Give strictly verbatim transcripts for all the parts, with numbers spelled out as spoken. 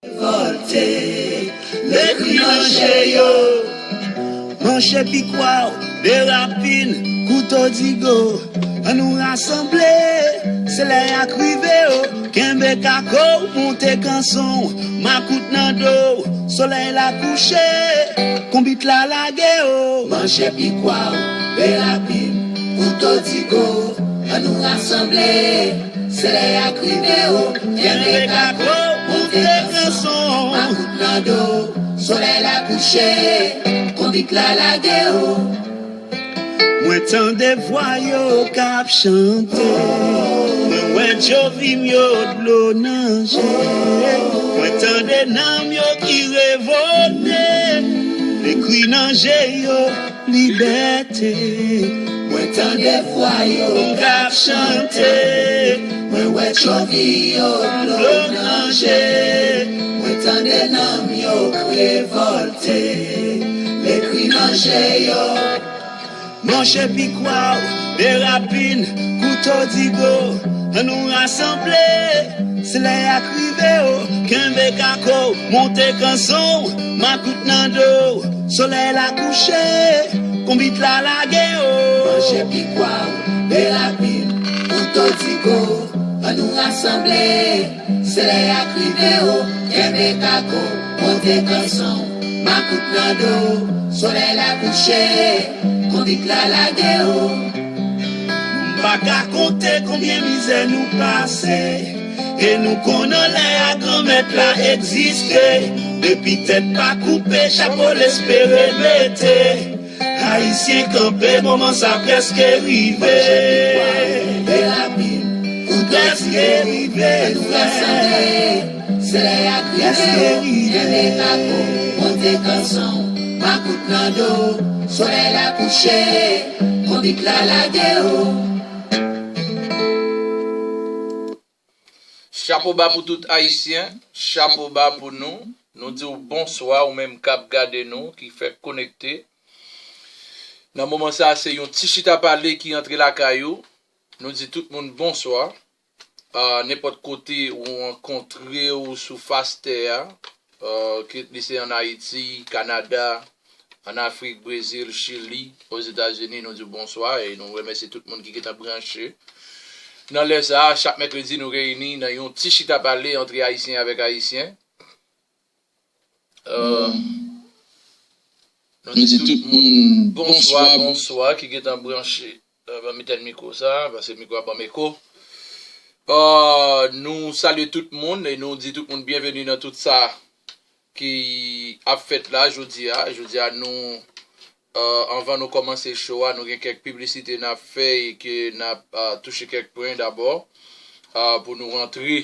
Revòlte, lekri nan je yo. Manche pikwa w, derapin, kouto digo. Ann nou rasanble, se lè a k rive o. Kenbe kako w, monte kanson w, makout nan do w. Solèy la kouche, konbit la lage o. Manche pikwa w, derapin, kouto digo. Ann nou rasanble, se lè a k rive o. Kenbe kako, monte kanson, makout nan do. Solèy la kouche, konbit la lage o. Mwen tande vwa yo k ap chante. Mwen wè tchovi m yo dlo nan je. Mwen tande nanm yo ki revòlte. Lekri nan je yo, libète. Mwen tande vwa yo k ap chante. Mwen wè tchovi yo dlo nan je. Mwen tande nanm yo k revòlte. Lekri nan je yo. Manche pikwa w, derapin, kouto digo. Ann nou rasanble, se lè a k rive o. Kenbe kako w, monte kanson w, makout nan do w. Solèy la kouche, konbit la lage o. Manche pikwa w, derapin, kouto digo. Ann nou rasanble, se lè a k rive o. Kenbe kako, monte kanson, makout nan do. Solèy la kouche, konbit la lage o. M pa ka konte konbyen mizè nou pase. E nou konnen lè a Granmèt la egziste. Depi tèt pa koupe, chapo l espere mete. Ayisyen kanpe, moman sa prèske rive. Prèske rive, frè. Se lè a k rive o. Kenbe kako, monte kanson, makout nan do. Solèy la kouche, konbit la lage o. Chapo ba pou tout Ayisyen, chapo ba pou nou. Nou di w bonswa, ou menm k ap gade nou, ki fèk konekte. Nan moman sa a, se yon ti chita pale ki antre lakay ou. Nou di tout moun bonswa. Ah, nenpòt kote ou rankontre w sou fas tè a, ah, kit li se ann Ayiti, Kanada, ann Afrik, Brezil, Chili, Ozetazini, nou di w bonswa e nou remèsye tout moun ki gentan branche. Nan lè sa a, chak mèkredi, nou reyini nan yon ti chita pale antre Ayisyen avèk Ayisyen. Euh, nou di tout moun bonswa, bonswa, ki gentan branche. Euh, ban m etèn mikwo sa, paske mikwo a ban m eko. Euh, nou salye tout moun e nou di tout moun byenveni nan tout sa ki ap fèt la jodi a. Jodi a nou, euh, anvan nou kòmanse show a, nou gen kèk piblisite n ap fè e ke n ap, euh, touche kèk pwen dabò, euh, pou nou rantre,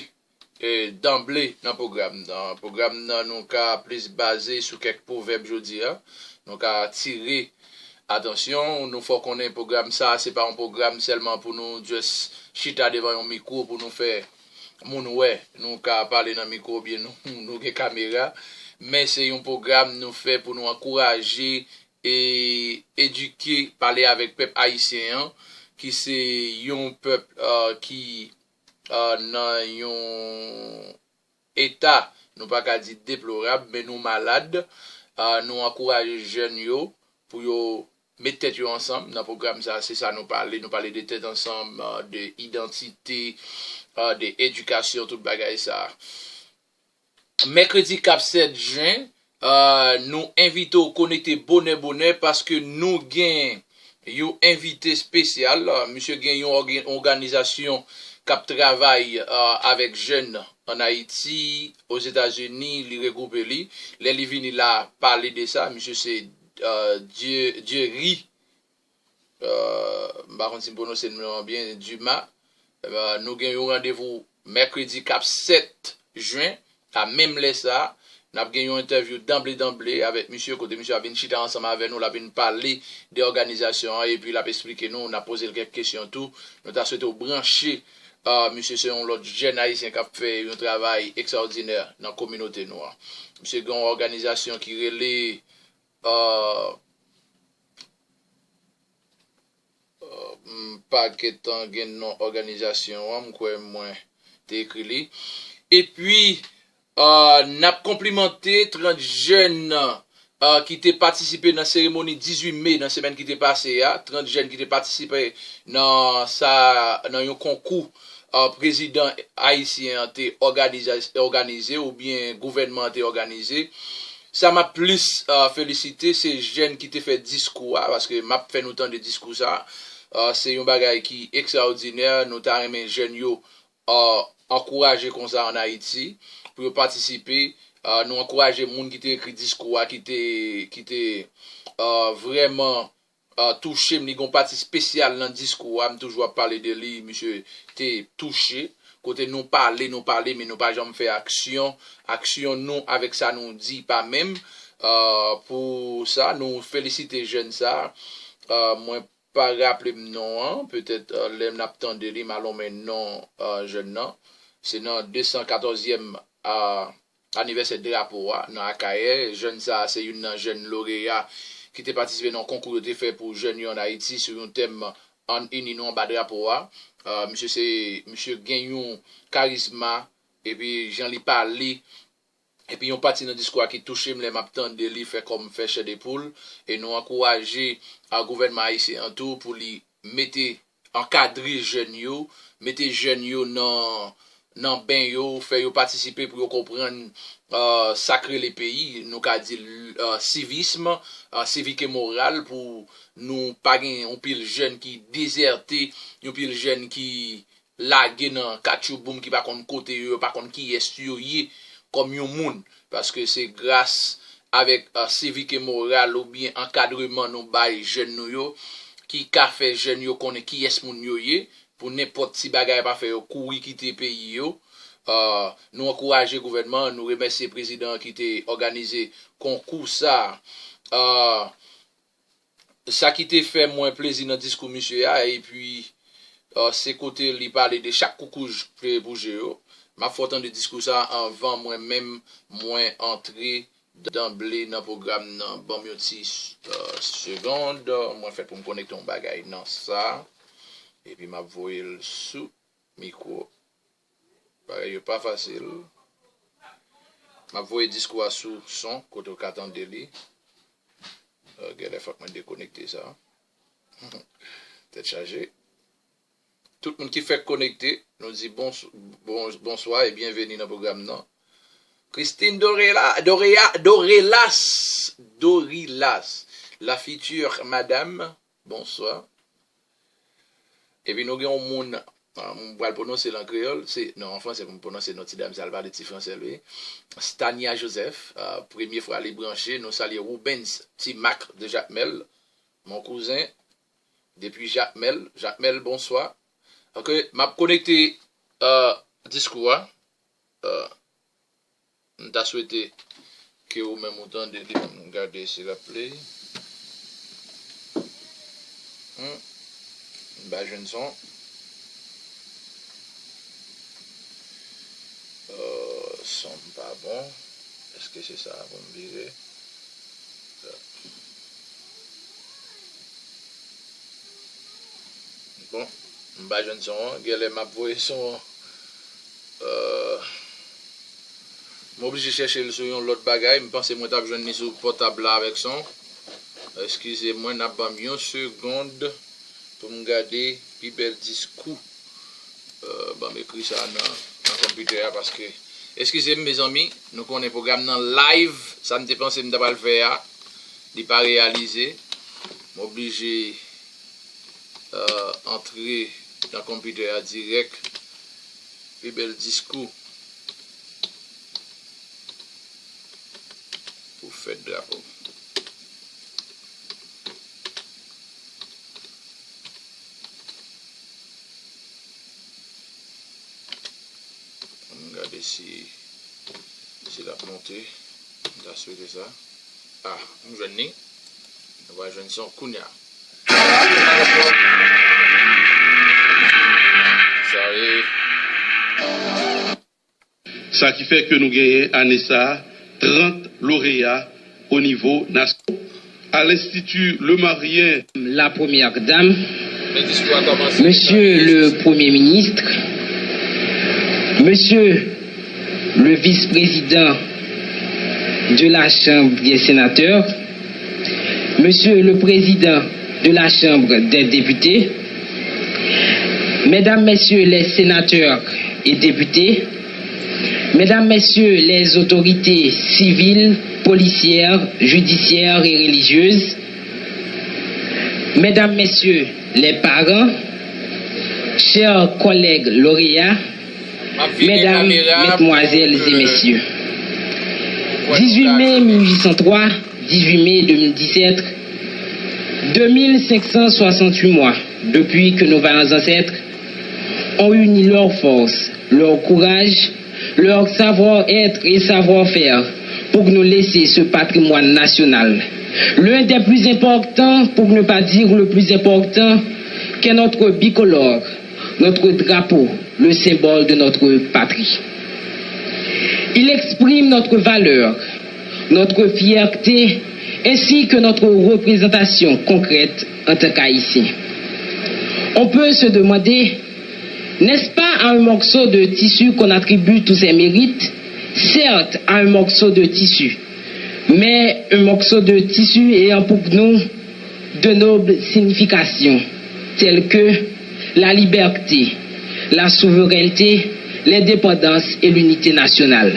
euh, danble nan pwogram nan. Pwogram nan nou ka plis baze sou kèk pwovèb jodi a. Nou ka atire atansyon, nou fè w konnen pwogram sa a, se pa yon pwogram sèlman pou nou just chita devan yon mikwo pou nou fè moun wè nou ka pale nan mikwo oubyen nou, nou gen kamera, men se yon pwogram nou fè pou nou ankouraje e edike, pale avèk pèp ayisyen an, ki se yon pèp, euh, ki, euh, nan yon eta, nou pa ka di deplorab, men nou malad. Ah, nou ankouraje jèn yo pou yo met tèt yo ansanm nan pwogram sa. Se sa nou pale. Nou pale de tèt ansanm, ah, de idantite, ah, de edikasyon, tout bagay sa. Mèkredi k ap sèt jen, ah, nou envite w konekte bonè bonè paske nou gen yon envite espesyal. Ah, misye gen yon òg-, òganizasyon k ap travay, ah, avèk jèn ann Ayiti, Ozetazini, li regwoupe li. Lè li vini la pale de sa, misye se, euh, Dieu, Dieury, euh, m pa konn si m pwononse non an byen, Dumas. Euh, nou gen yon randevou mèkredi k ap sèt jen, a menm lè sa a. N ap gen yon entèvyou danble danble avèk misye, kote misye ap vin chita ansanm avè nou, l ap vin pale de òganizasyon an, epi l ap esplike nou, n ap poze l kèk kesyon tou. Nou ta swete w branche. Ah, misye se yon lòt jèn ayisyen k ap fè yon travay ekstraòdinè nan kominote nou an. Misye gen yon òganizasyon ki rele, ah, ah, m pa gentan gen non òganizasyon an, m kwè mwen te ekri li. Epi, Uh, n ap konplimante trant jèn uh, ki te patisipe nan seremoni dizuit me nan semèn ki te pase a. Trant jèn ki te patisipe nan sa, nan yon konkou uh, prezidan ayisyen an te òganize, òganize oubyen gouvènman an te òganize. Sa m ap plis uh, felisite, se jèn ki te fè diskou a, paske m ap fè nou tande diskou sa. Uh, se yon bagay ki ekstraòdinè. Nou ta renmen jèn yo uh, ankouraje konsa ann Ayiti pou yo patisipe. Uh, nou ankouraje moun ki te ekri diskou a, ki te, ki te uh, vrèman uh, touche m. Li gen yon pati espesyal nan diskou a, m toujou ap pale de li, misye te touche. Kote nou pale, nou pale, men nou pa janm fè aksyon. Aksyon nou avèk sa nou di pa menm. Uh, pou sa, nou felisite jèn sa. Uh, mwen pa raple m non an, petèt uh, lè n ap tande li, m a lonmen non uh, jèn nan. Se nan de san katòzyèm uh, anivèsè drapo a nan Akayè. Jèn sa a se youn nan jèn loreya ki te patisipe nan yon konkou yo te fè pou jèn yo ann Ayiti sou yon tèm Ann ini nou anba drapo a. Uh, misye se, misye gen yon karizma, epi jan li pale, epi yon pati nan diskou a ki touche m lè m ap tande li fè kò m fè chè de poul, e nou ankouraje a gouvènman ayisyen an tou pou li mete, ankadre jèn yo, mete jèn yo nan, nan ben yo, fè yo patisipe pou yo konprann uh, sa k rele peyi, nou ka di uh, sivism, uh, sivik e moral pou nou pa gen yon pil jèn ki dezète, yon pil jèn ki lage nan katchouboum ki pa konn kote yo, yo pa konn kiyès yo ye kòm yon moun. Paske se gras avèk uh, sivik e moral oubyen ankadreman nou bay jèn nou yo ki ka fè jèn yo konnen kiyès moun yo ye pou nenpòt ti bagay pa fè yo kouri kite peyi yo. Uh, nou ankouraje gouvènman, nou remèsye prezidan ki te òganize konkou sa. Uh, sa ki te fè mwen plezi nan diskou misye a, epi uh, se kote li pale de chak koukouj pou je yo. M ap fè w tande diskou sa anvan mwen menm mwen antre danble nan pwogram nan. Ban m yon ti uh, segond. Mwen fèt pou m konekte yon bagay nan sa. Epi m ap voye l sou mikwo. Bagay yo pa fasil. M ap voye diskou a sou son, kote w ka tande li. Uh, genlè fòk mwen dekonekte sa. Tèt chaje. Tout moun ki fèk konekte, nou di bons, bon, bonswa e byenveni nan pwogram nan. Christine Dorela, Dorea, Dorelas, Dorilas, la future madame, bonswa. Epi nou gen yon moun, ah, m pral pwononse l an kreyòl, se, non, an franse pou m pwononse non ti dam sa, l pale ti franse l, wi. Stania Joseph, ah, premye fwa li branche, nou salye Rubens Ti Mak de Jakmèl, mon cousin, depi Jakmèl. Jakmèl, bonswa. Ok, m ap konekte uh, diskou a. Uh, m ta swete ke ou menm ou tande li, m gade si l ap play. Hmm. M pa jwenn son. Uh, son m pa bon. Èske se sa pou m vire? Bon, m pa jwenn son an. Genlè m ap voye son an. Euh, m oblije chèche l sou yon lòt bagay. M panse mwen t ap jwenn li sou pòtab la avèk son. Eskize mwen, n ap ban m yon segond pou m gade pi bèl diskou. Euh, ban m ekri sa nan, nan konpitè a paske, eskize m, mezanmi, nou konnen pwogram nan live, sa m te panse m ta pral fè a, li pa reyalize. M oblije, euh, antre nan konpitè a dirèk. Pi bèl diskou pou fèt drapo. Ann gade si, si l ap monte. M ta swete sa. Ah, m jwenn li. Nou va jwenn son kounya. Sa e. Sa ki fè ke nou genyen ane sa a trant loreya o nivo nasyon. À l'Institut Lemarien. La Première Dame, Monsieur le Premier Ministre, Monsieur le vice-président de la Chambre des sénateurs, Monsieur le Président de la Chambre des députés, Mesdames, Messieurs les sénateurs et députés, Mesdames, Messieurs les autorités civiles, policières, judiciaires et religieuses, Mesdames, Messieurs les parents, chers collègues lauréats, Mesdames, Mesdemoiselles et Messieurs, dix-huit mai mille huit cent trois, dix-huit mai deux mille dix-sept, deux mille cinq cent soixante-huit mois depuis que nos vaillants ancêtres ont uni leurs forces, leur courage, leur savoir-être et savoir-faire pour nous laisser ce patrimoine national, l'un des plus importants, pour ne pas dire le plus important, qu'est notre bicolore, notre drapeau, le symbole de notre patrie. Il exprime notre valeur, notre fierté, ainsi que notre représentation concrète en tant qu'Haïtiens. On peut se demander, n'est-ce pas à un morceau de tissu qu'on attribue tous ses mérites ? Certes, à un morceau de tissu, mais un morceau de tissu ayant pour nous de nobles significations telles que la liberté, la souveraineté, l'indépendance et l'unité nationale.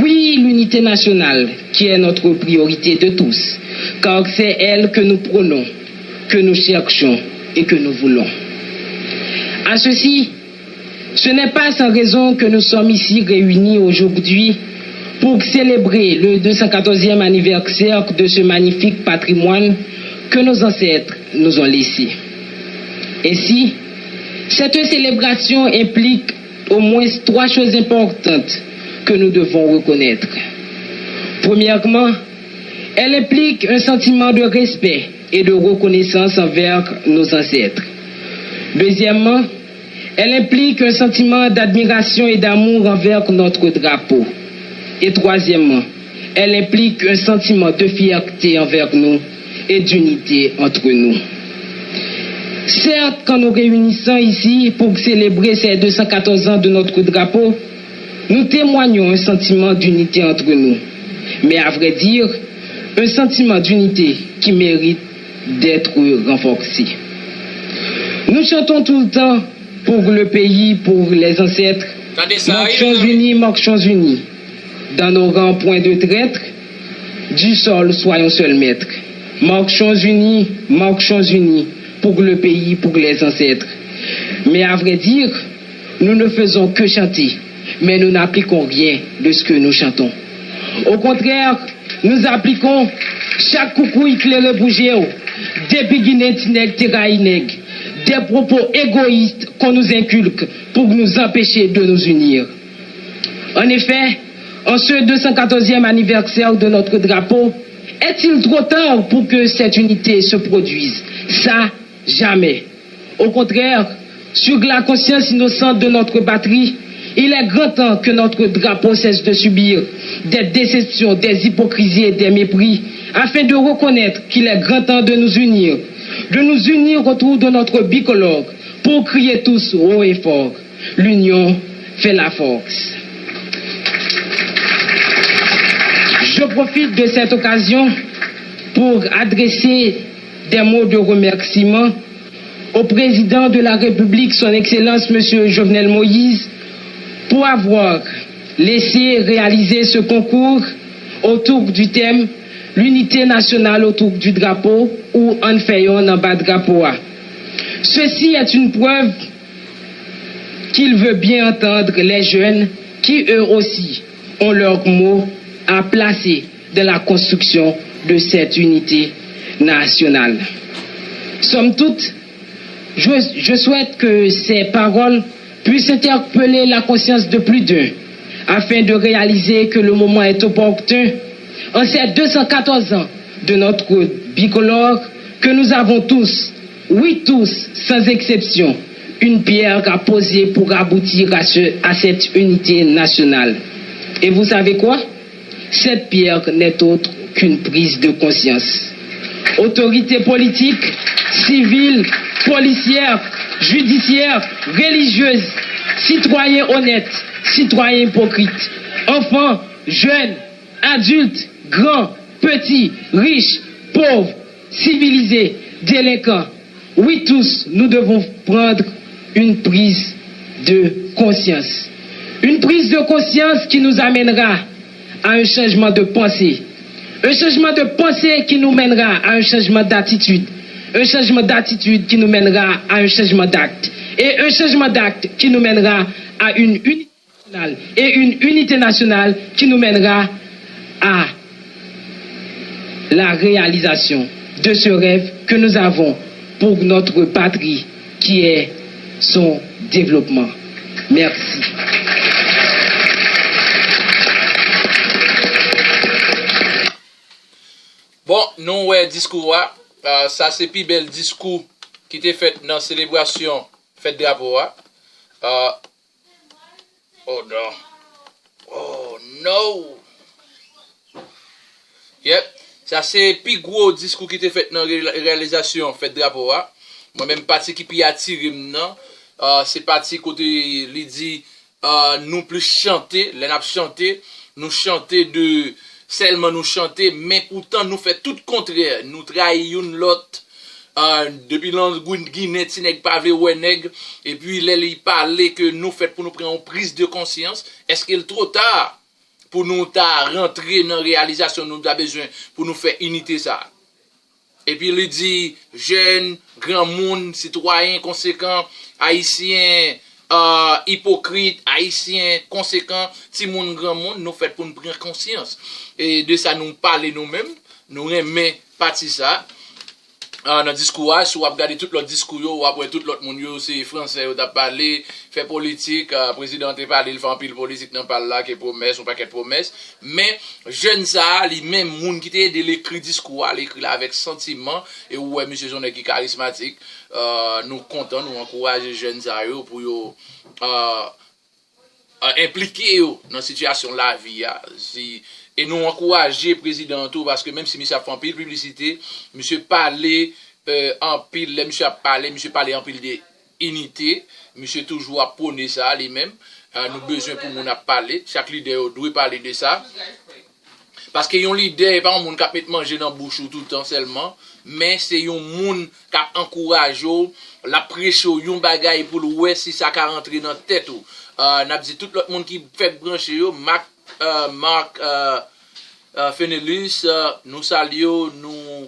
Oui, l'unité nationale qui est notre priorité de tous, car c'est elle que nous prônons, que nous cherchons et que nous voulons. À ceci, ce n'est pas sans raison que nous sommes ici réunis aujourd'hui pour célébrer le deux cent quatorzième anniversaire de ce magnifique patrimoine que nos ancêtres nous ont laissé. Ainsi, cette célébration implique au moins trois choses importantes que nous devons reconnaître. Premièrement, elle implique un sentiment de respect et de reconnaissance envers nos ancêtres. Deuxièmement, elle implique un sentiment d'admiration et d'amour envers notre drapeau. Et troisièmement, elle implique un sentiment de fierté envers nous et d'unité entre nous. Certes, quand nous réunissons ici pour célébrer ces deux cent quatorze ans de notre drapeau, nous témoignons un sentiment d'unité entre nous, mais à vrai dire, un sentiment d'unité qui mérite d'être renforcé. Nous chantons tout le temps pour le pays, pour les ancêtres. Marchons unis, marchons unis. Dans nos rangs, point de traître. Du sol, soyons seuls maîtres. Marchons unis, marchons unis. Pour le pays, pour les ancêtres. Mais à vrai dire, nous ne faisons que chanter, mais nous n'appliquons rien de ce que nous chantons. Au contraire, nous appliquons chaque coucou éclairé bouger, depi Ginen ti nèg te rayi nèg, des propos égoïstes qu'on nous inculque pour nous empêcher de nous unir. En effet, en ce deux cent quatorzième anniversaire de notre drapeau, est-il trop tard pour que cette unité se produise ? Ça, jamais. Au contraire, sur la conscience innocente de notre patrie, il est grand temps que notre drapeau cesse de subir des déceptions, des hypocrisies et des mépris, afin de reconnaître qu'il est grand temps de nous unir, de nous unir autour de notre bicolore pour crier tous haut et fort : l'union fait la force. Je profite de cette occasion pour adresser des mots de remerciement au président de la République, son Excellence Monsieur Jovenel Moïse, pour avoir laissé réaliser ce concours autour du thème : l'unité nationale autour du drapeau, ou Ann fè yonn anba drapo a. Ceci est une preuve qu'il veut bien entendre les jeunes qui, eux aussi, ont leur mot à placer dans la construction de cette unité nationale. Somme toute, je, je souhaite que ces paroles puissent interpeller la conscience de plus d'un, afin de réaliser que le moment est opportun, en ces deux cent quatorze ans de notre bicolore, que nous avons tous, oui tous, sans exception, une pierre à poser pour aboutir à ce, à cette unité nationale. Et vous savez quoi ? Cette pierre n'est autre qu'une prise de conscience. Autorités politiques, civiles, policières, judiciaires, religieuses, citoyens honnêtes, Sitwayen ipokrit, anfan, jèn, adilt, gran, peti, rich, pòv, sivilize, delenkan, oui, tous, nous devons prendre une prise de conscience. Une prise de conscience qui nous amènera à un changement de pensée. Un changement de pensée qui nous mènera à un changement d'attitude. Un changement d'attitude qui nous mènera à un changement d'acte. Et un changement d'acte qui nous mènera à une unité nationale. Et une unité nationale qui nous mènera à la réalisation de ce rêve que nous avons pour notre patrie, qui est son développement. Merci. Bon, nou wè diskou a. Ah, sa se pi bèl diskou ki te fèt nan selebrasyon fèt drapo a. Ah, oh non. Oh no. Yep. Sa se pi gwo diskou ki te fèt nan re- reyalizasyon fèt drapo a. Mwen menm, pati ki pi atire m nan, ah, se pati kote li di, ah, nou plis chante, lè n ap chante, nou chante de, sèlman nou chante, men poutan nou fè tout kontrè, nou trayi youn lòt. Ah, depi lan ginen, ti nèg pa vle wè nèg, epi lè li pale ke nou fèt pou nou pran yon priz de konsyans, èske l two ta pou nou ta rantre nan reyalizasyon nou ta bezwen pou nou fè inite sa? Epi li di, jèn, granmoun, sitwayen konsekan, ayisyen, ah, ipokrit, ayisyen konsekan, timoun, granmoun, nou fèt pou n pran konsyans. E de sa nou pale nou menm, nou renmen pati sa. Ah, nan diskou a, si w ap gade tout lòt diskou yo, w ap wè tout lòt moun yo, se fransè yo t ap pale, fè politik, ah, prezidan an te pale, l fè anpil politik nan pa l la, ke pwomès, yon pakèt pwomès. Men, jèn sa a, li menm, moun ki te ede l ekri diskou a, li ekri l avèk santiman, e ou wè misye se yon nèg ki karismatik. Ah, nou kontan, nou ankouraje jèn sa yo pou yo, ah, ah, enplike yo nan sitiyasyon lavi a. Si, e nou ankouraje prezidan an tou, paske menm si misye ap fè anpil piblisite, misye pale, eh, anpil, lè misye ap pale, misye pale anpil de inite, misye toujou ap pwone sa li menm. Ah, nou bezwen pou moun ap pale, chak lidè yo dwe pale de sa. Paske yon lidè, e pa yon moun k ap met manje nan bouch ou toutan sèlman, men se yon moun k ap ankouraje w, l ap preche w yon bagay pou l wè si sa ka rantre nan tèt ou. Ah, n ap di tout lòt moun ki fèk branche yo, Marc, ah, Marc, ah, ah, Fenelus, ah, nou salye w, nou,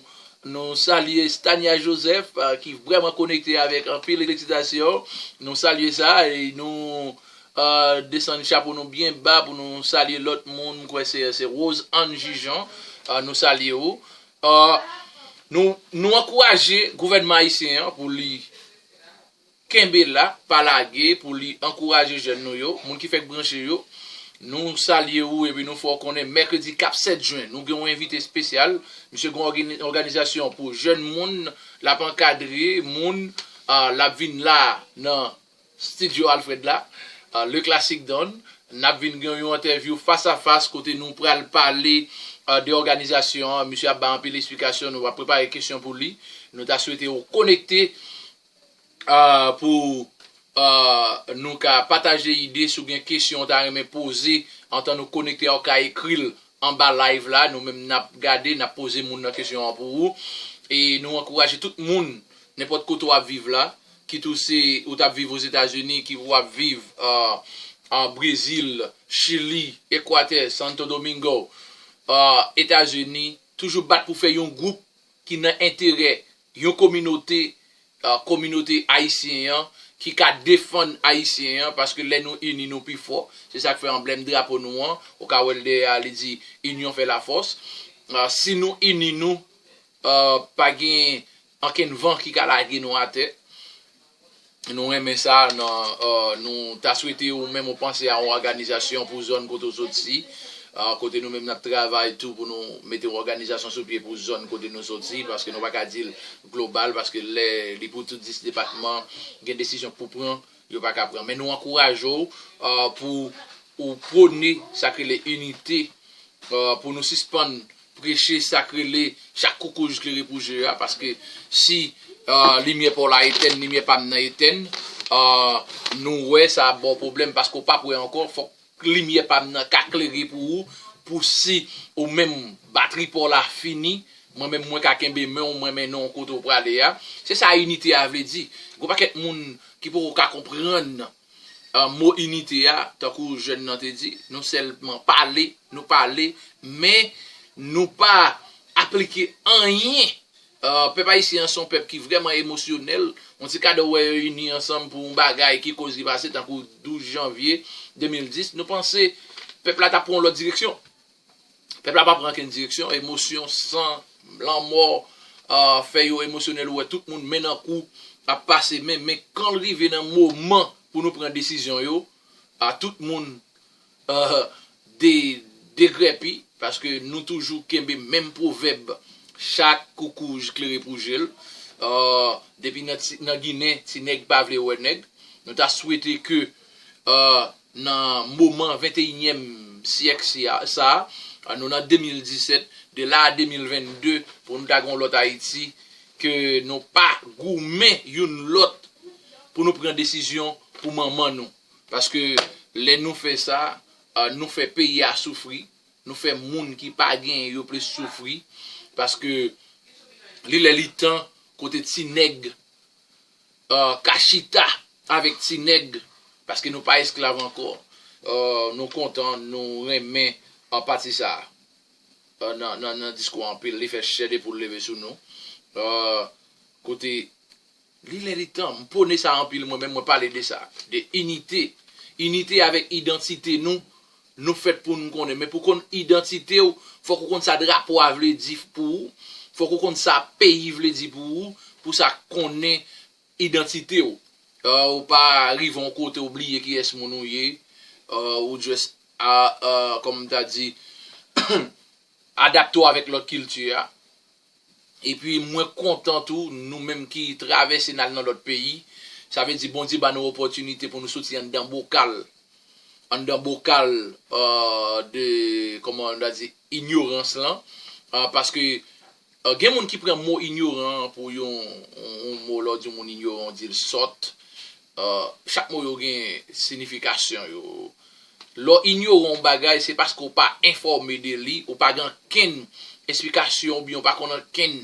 nou salye Stania Joseph, ah, ki vrèman konekte avèk anpil eksitasyon. Nou salye sa, e nou, ah, desann chapo nou byen ba pou nou salye lòt moun. M kwè se, se Rose Anne Jujon. Ah, nou salye w. Ah, nou, nou ankouraje gouvènman ayisyen an pou li kenbe la, pa lage, pou li ankouraje jèn nou yo, moun ki fèk branche yo. Nou salye w epi nou fè w konnen mèkredi k ap sèt jen, nou gen yon envite espesyal. Misye gen yon ògani- òganizasyon pou jèn moun, l ap ankadre moun, ah, l ap vin la nan Studio Alfred la, ah, Le Classic Don. N ap vin gen yon entèvyou fas a fas kote nou pral pale, ah, de òganizasyon an. Misye ap bay anpil esplikasyon, nou ap prepare kesyon pou li. Nou ta swete w konekte, ah, pou, ah, nou ka pataje ide, si w gen kesyon w ta renmen poze, antan nou konekte a, w ka ekri l anba live la, nou menm n ap gade, n ap poze moun nan kesyon an pou ou. E nou ankouraje tout moun, nenpòt kote w ap viv la, kit ou se, ou t ap viv Ozetazini, kit ou ap viv, ah, an Brezil, Chili, Ekwatè, Santo Domingo, ah, Etazini, toujou bat pou fè yon gwoup ki nan enterè yon kominote, ah, kominote ayisyen an, ki ka defann ayisyen an, paske lè nou ini, nou pi fò. Se sa k fè anblèm drapo nou an, ou ka wè l dèyè a, li di, inyon fè lafòs. Ah, si nou ini nou, ah, pa gen ankenn van ki ka lage nou atè. Nou renmen sa, nan, ah, nou ta swete ou menm ou panse a yon òganizasyon pou zòn kote w soti, ah, kote nou menm n ap travay tou pou nou mete yon òganizasyon sou pye pou zòn kote nou soti, paske nou pa ka di l global, paske lè li pou tout dis depatman, gen desizyon k pou pran, yo pa ka pran. Men nou ankouraje w, ah, pou ou pwone sa k rele inite, ah, pou nou sispann preche sa k rele chak koukou jis klere pou je a, paske si, ah, limyè pa w la etèn, limyè pa m nan etèn, Ah, nou wè sa ap ba w pwoblèm paske w p ap wè ankò, fòk limyè pa m nan ka klere pou ou, pou si ou menm batri pa w la fini, mwen menm mwen ka kenbe men w, mwen mennen w kote w prale a. Se sa inite a vle di. Gon pakèt moun ki poko ka konprann, ah, mo inite a, tankou jèn nan te di, nou sèlman pale, nou pale, men nou pa aplike anyen. Ah, pèp ayisyen an se yon pèp ki vrèman emosyonèl. Yon ti kadò wè yo ini ansanm pou yon bagay ki koz li pase, tankou douz janvye de mil dis. Nou panse pèp la t ap pran yon lòt direksyon. Pèp la pa pran okenn direksyon. Emosyon, san, lanmò, ah, fè yo emosyonèl. Ou wè tout moun men nan kou ap pase men. Men kan l rive nan moman pou nou pran desizyon yo, ah, tout moun, ah, de, degrèpi, paske nou toujou kenbe menm pwovèb, "Chat koukouj klere pou je l." Ah, depi nan, ti- nan Ginen, ti nèg pa vle wè nèg. Nou ta swete ke, ah, nan moman venteyinyèm syèk si a- sa a, ah, nou nan de mil disèt, de la a de mil vennde, pou nou ta gen yon lòt Ayiti, ke nou pa goumen youn lòt pou nou pran desizyon pou manman nou. Paske lè nou fè sa, ah, nou fè peyi a soufri, nou fè moun ki pa genyen yo plis soufri, paske li lè li tan kote ti nèg, ah, ka chita avèk ti nèg, paske nou pa esklav ankò. Ah, nou kontan, nou renmen, ah, pati sa a. Ah, nan, nan, nan diskou anpil, li fè chè de poul leve sou nou. Ah, kote li lè li tan, m pwone sa anpil mwen menm, mwen pale de sa, de inite. Inite avèk idantite nou, nou fèt pou nou konnen. Men pou konn idantite w, fòk ou konn sa drapo a vle di pou ou, fòk ou konn sa peyi vle di pou ou, pou sa konnen idantite w. Ah, ou pa rive yon kote ou bliye kiyès moun ou ye, ah, ou just, ah, ah, kòman m ta di, adapte w avèk lòt kilti a. Epi mwen kontan tou, nou menm ki travèse n al nan lòt peyi, sa vle di Bondye ba nou opòtinite pou nou soti anndan bokal, anndan bokal, euh, de, kòman n ta di, inyorans lan, euh, paske, euh, gen moun ki pran mo inyoran pou yon, yon, yon mo, lè w di yon moun inyoran, w di l sòt. Euh, chak mo yo gen siyifikasyon yo. Lè w inyoran yon bagay, se paske w pa enfòme de li, ou pa gen okenn esplikasyon oubyen ou pa konn okenn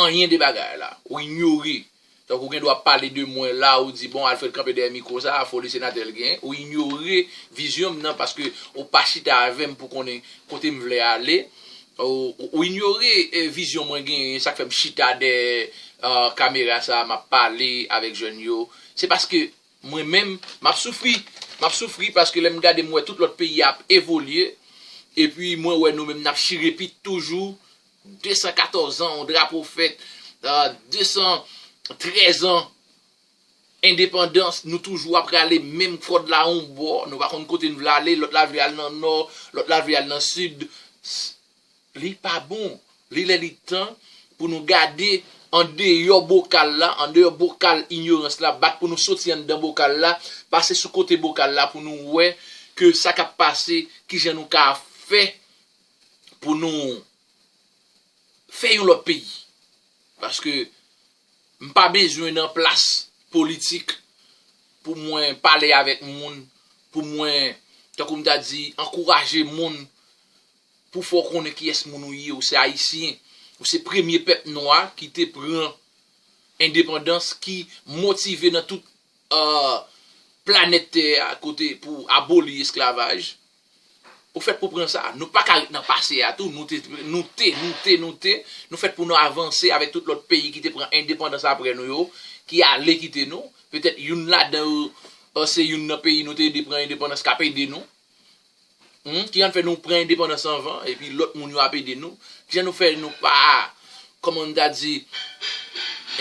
anyen de bagay la. Ou inyore. Tankou gen dwa pale de mwen la, ou di, "Bon, Alfred kanpe dèyè mikwo sa a, foli senatè l gen." Ou inyore vizyon m nan paske ou pa chita avè m pou konnen kote m vle ale. Ou, ou, ou inyore, eh, vizyon mwen genyen, sa k fè m chita dèyè, ah, kamera sa a, m ap pale avèk jèn yo. Se paske mwen menm, m ap soufri. M ap soufri paske lè m gade, m wè tout lòt peyi ap evolye. Epi mwen wè nou menm n ap chire pit toujou. De san katòz an, yon drapo fèt, ah, de san trèz an endepandans, nou toujou ap rale menm kòd la yon bò. Nou pa konn kote n vle ale, lòt la vle al nan nò, lòt la vle al nan sid. S- Li pa bon. Li lè li tan pou nou gade andeyò bokal la, andeyò bokal inyorans la, bat pou nou soti anndan bokal la, pase sou kote bokal la pou nou wè ke sa k ap pase, kijan nou ka fè pou nou fè yon lòt peyi. Paske m pa bezwen nan plas politik pou mwen pale avèk moun, pou mwen, tankou m ta di, ankouraje moun, pou fè w konnen kiyès moun ou ye, ou se Ayisyen, ou se premye pèp nwa ki te pran endepandans, ki motive nan tout, euh, planèt tè a kote pou aboli esklavaj. Ou fèt pou pran sa. Nou pa ka ret nan pase a tou. Nou te, nou te, nou te, nou te. Nou fèt pou nou avanse avèk tout lòt peyi ki te pran endepandans apre nou yo, ki ale kite nou. Petèt youn ladan yo, euh, se youn nan peyi nou te ede pran endepandans k ap ede nou. Hmm? Kijan fè nou pran endepandans anvan, epi lòt moun yo ap ede nou? Kijan nou fè nou pa, kòman n ta di,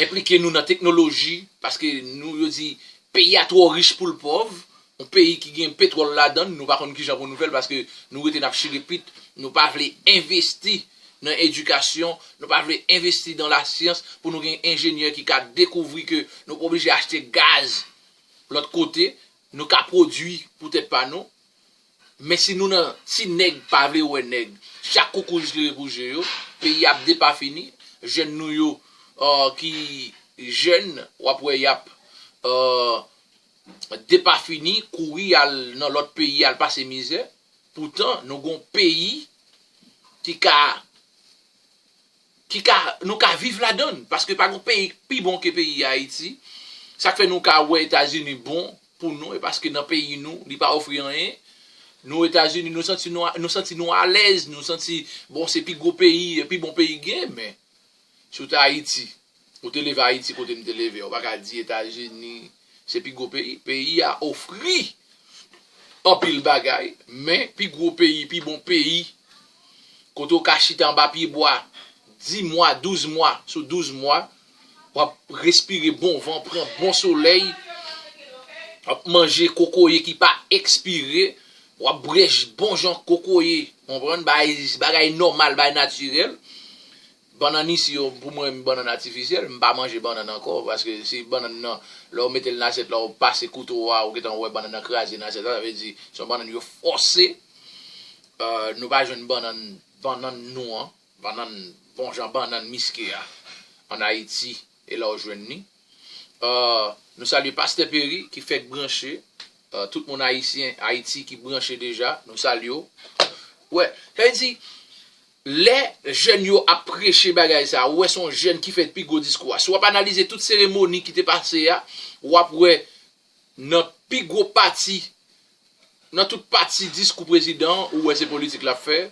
enplike nou nan teknoloji? Paske nou, yo di, peyi a twò rich pou l pòv. Yon peyi ki gen petwòl ladan l, nou pa konn kijan pou nou fè l, paske nou rete n ap chire pit, nou pa vle envesti nan edikasyon, nou pa vle envesti nan lasyans pou nou gen enjenyè ki ka dekouvri ke nou pa oblije achte gaz lòt kote, nou ka pwodui pou tèt pa nou. Men si nou nan ti nèg pa vle wè nèg, chak koukouj leve pou je yo, peyi ap depafini, jèn nou yo, euh, ki jèn, w ap wè y ap, euh, depafini, kouri al nan lòt peyi, al pase mizè. Poutan, nou gon peyi ki ka, ki ka, nou ka viv ladan l. Paske pa gon peyi pi bon ke peyi Ayiti. Sa k fè nou ka wè Etazini bon pou nou, e paske nan peyi nou, li pa ofri anyen. Nou, Etazini, nou santi nou, nou santi nou alèz, nou santi, bon, se pi gwo peyi, pi bon peyi gen, men si w te Ayiti, ou te leve Ayiti kote m te leve, ou pa ka di Etazini se pi gwo peyi. Peyi a ofri anpil bagay, men pi gwo peyi, pi bon peyi, kote w ka chita anba pye bwa dis mwa, douz mwa, sou douz mwa, w ap respire bon van, pran bon solèy, w ap manje kokoye ki pa ekspire, w ap bwè bon jan kokoye, konprann? Bagay, bagay nòmal, bagay natirèl. Bannann isi yo, pou mwen, bannann atifisyèl, m pa manje bannann ankò, paske si bannann nan, lè w mete l nan asyèt la, w pase kouto a, ou gentan wè bannann nan kraze nan asyèt la, sa vle di, se yon bannann yo fòse. Euh, nou pa jwenn bannann, bannann nou an, bannann, bon jan bannann miske a, ann Ayiti, e la w jwenn li. Euh, nou salye Pastè Perry ki fèk branche, euh, tout moun ayisyen, Ayiti ki branche deja, nou salye w. Wè, sa vle di, lè jèn yo ap preche bagay sa, ou wè se yon jèn ki fè pi gwo diskou a. Si w ap analize tout seremoni ki te pase a, w ap wè nan pi gwo pati, nan tout pati diskou prezidan, ou wè se politik l ap fè,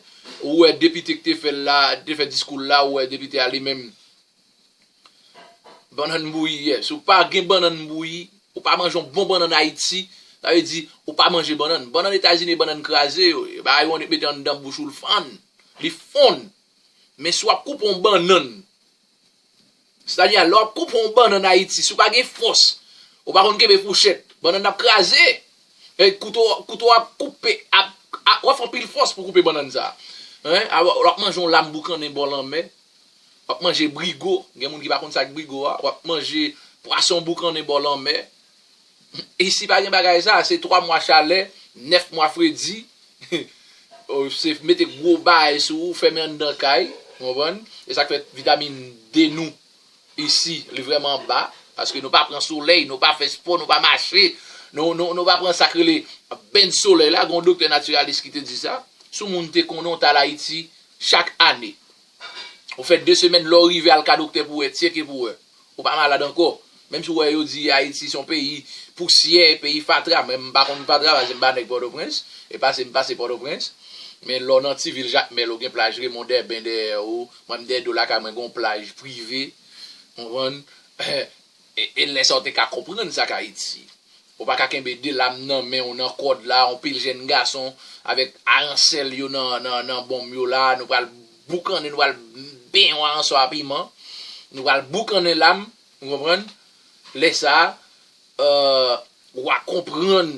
ou wè depite ki te fè l la, te fè diskou l la, ou wè depite a li menm, bannann bouyi, yes. Ou pa gen bannann bouyi, ou pa manje yon bon bannann Ayiti, sa vle di, ou pa manje bannann. Bannann Etazini, bannann kraze yo ye. Bagay yo annik mete anndan bouch ou, l fann. Li fonn. Men si w ap koupe yon bannann, sètadi, lè w ap koupe yon bannann Ayiti, si w pa gen fòs, ou pa konn kenbe fouchèt, bannann nan ap kraze. E kouto, kouto ap koupe, ap, ap, w ap fè anpil fòs pou koupe bannann sa. Hein? W ap manje yon lam boukannen bò lanmè. W ap manje brigo. Gen moun ki pa konn sa k brigo a. W ap manje pwason boukannen bò lanmè. Isi pa gen bagay sa. Se twa mwa chalè, nèf mwa fredi. Se mete gwo bagay sou ou, fèmen anndan kay. Ou konprann? E sa k fè vitamin D nou isi, li vrèman ba. Paske nou pa pran solèy, nou pa fè spò, nou pa mache. Nou, nou, nou pa pran sa k rele benn solèy la. Gon doktè natiralis ki te di sa. Si yon moun te konnen w t al Ayiti chak ane, ou fè de semèn, lè w rive al ka doktè pou wè, tcheke pou wè. Ou pa malad ankò. Menm si w wè yo di Ayiti se yon peyi pousyè, peyi fatra, men m pa konn fatra paske m pa nèg Pòtoprens, e pase m pase Pòtoprens. Men lè w nan ti vil Jakmèl, ou gen plaj Remondèben dèyè ou, mwen m dèyè do lakay mwen gen yon plaj prive, konprann? E, e lè sa w te ka konprann sa k Ayiti. Ou pa ka kenbe de lam nan men w nan kòd la, yon pil jèn gason avèk aransèl yo nan, nan, nan bonm yo la, nou pral boukannen, nou pral benyen w aransò a piman, nou pral boukannen lam, ou konprann? Lè sa a, euh, w a konprann,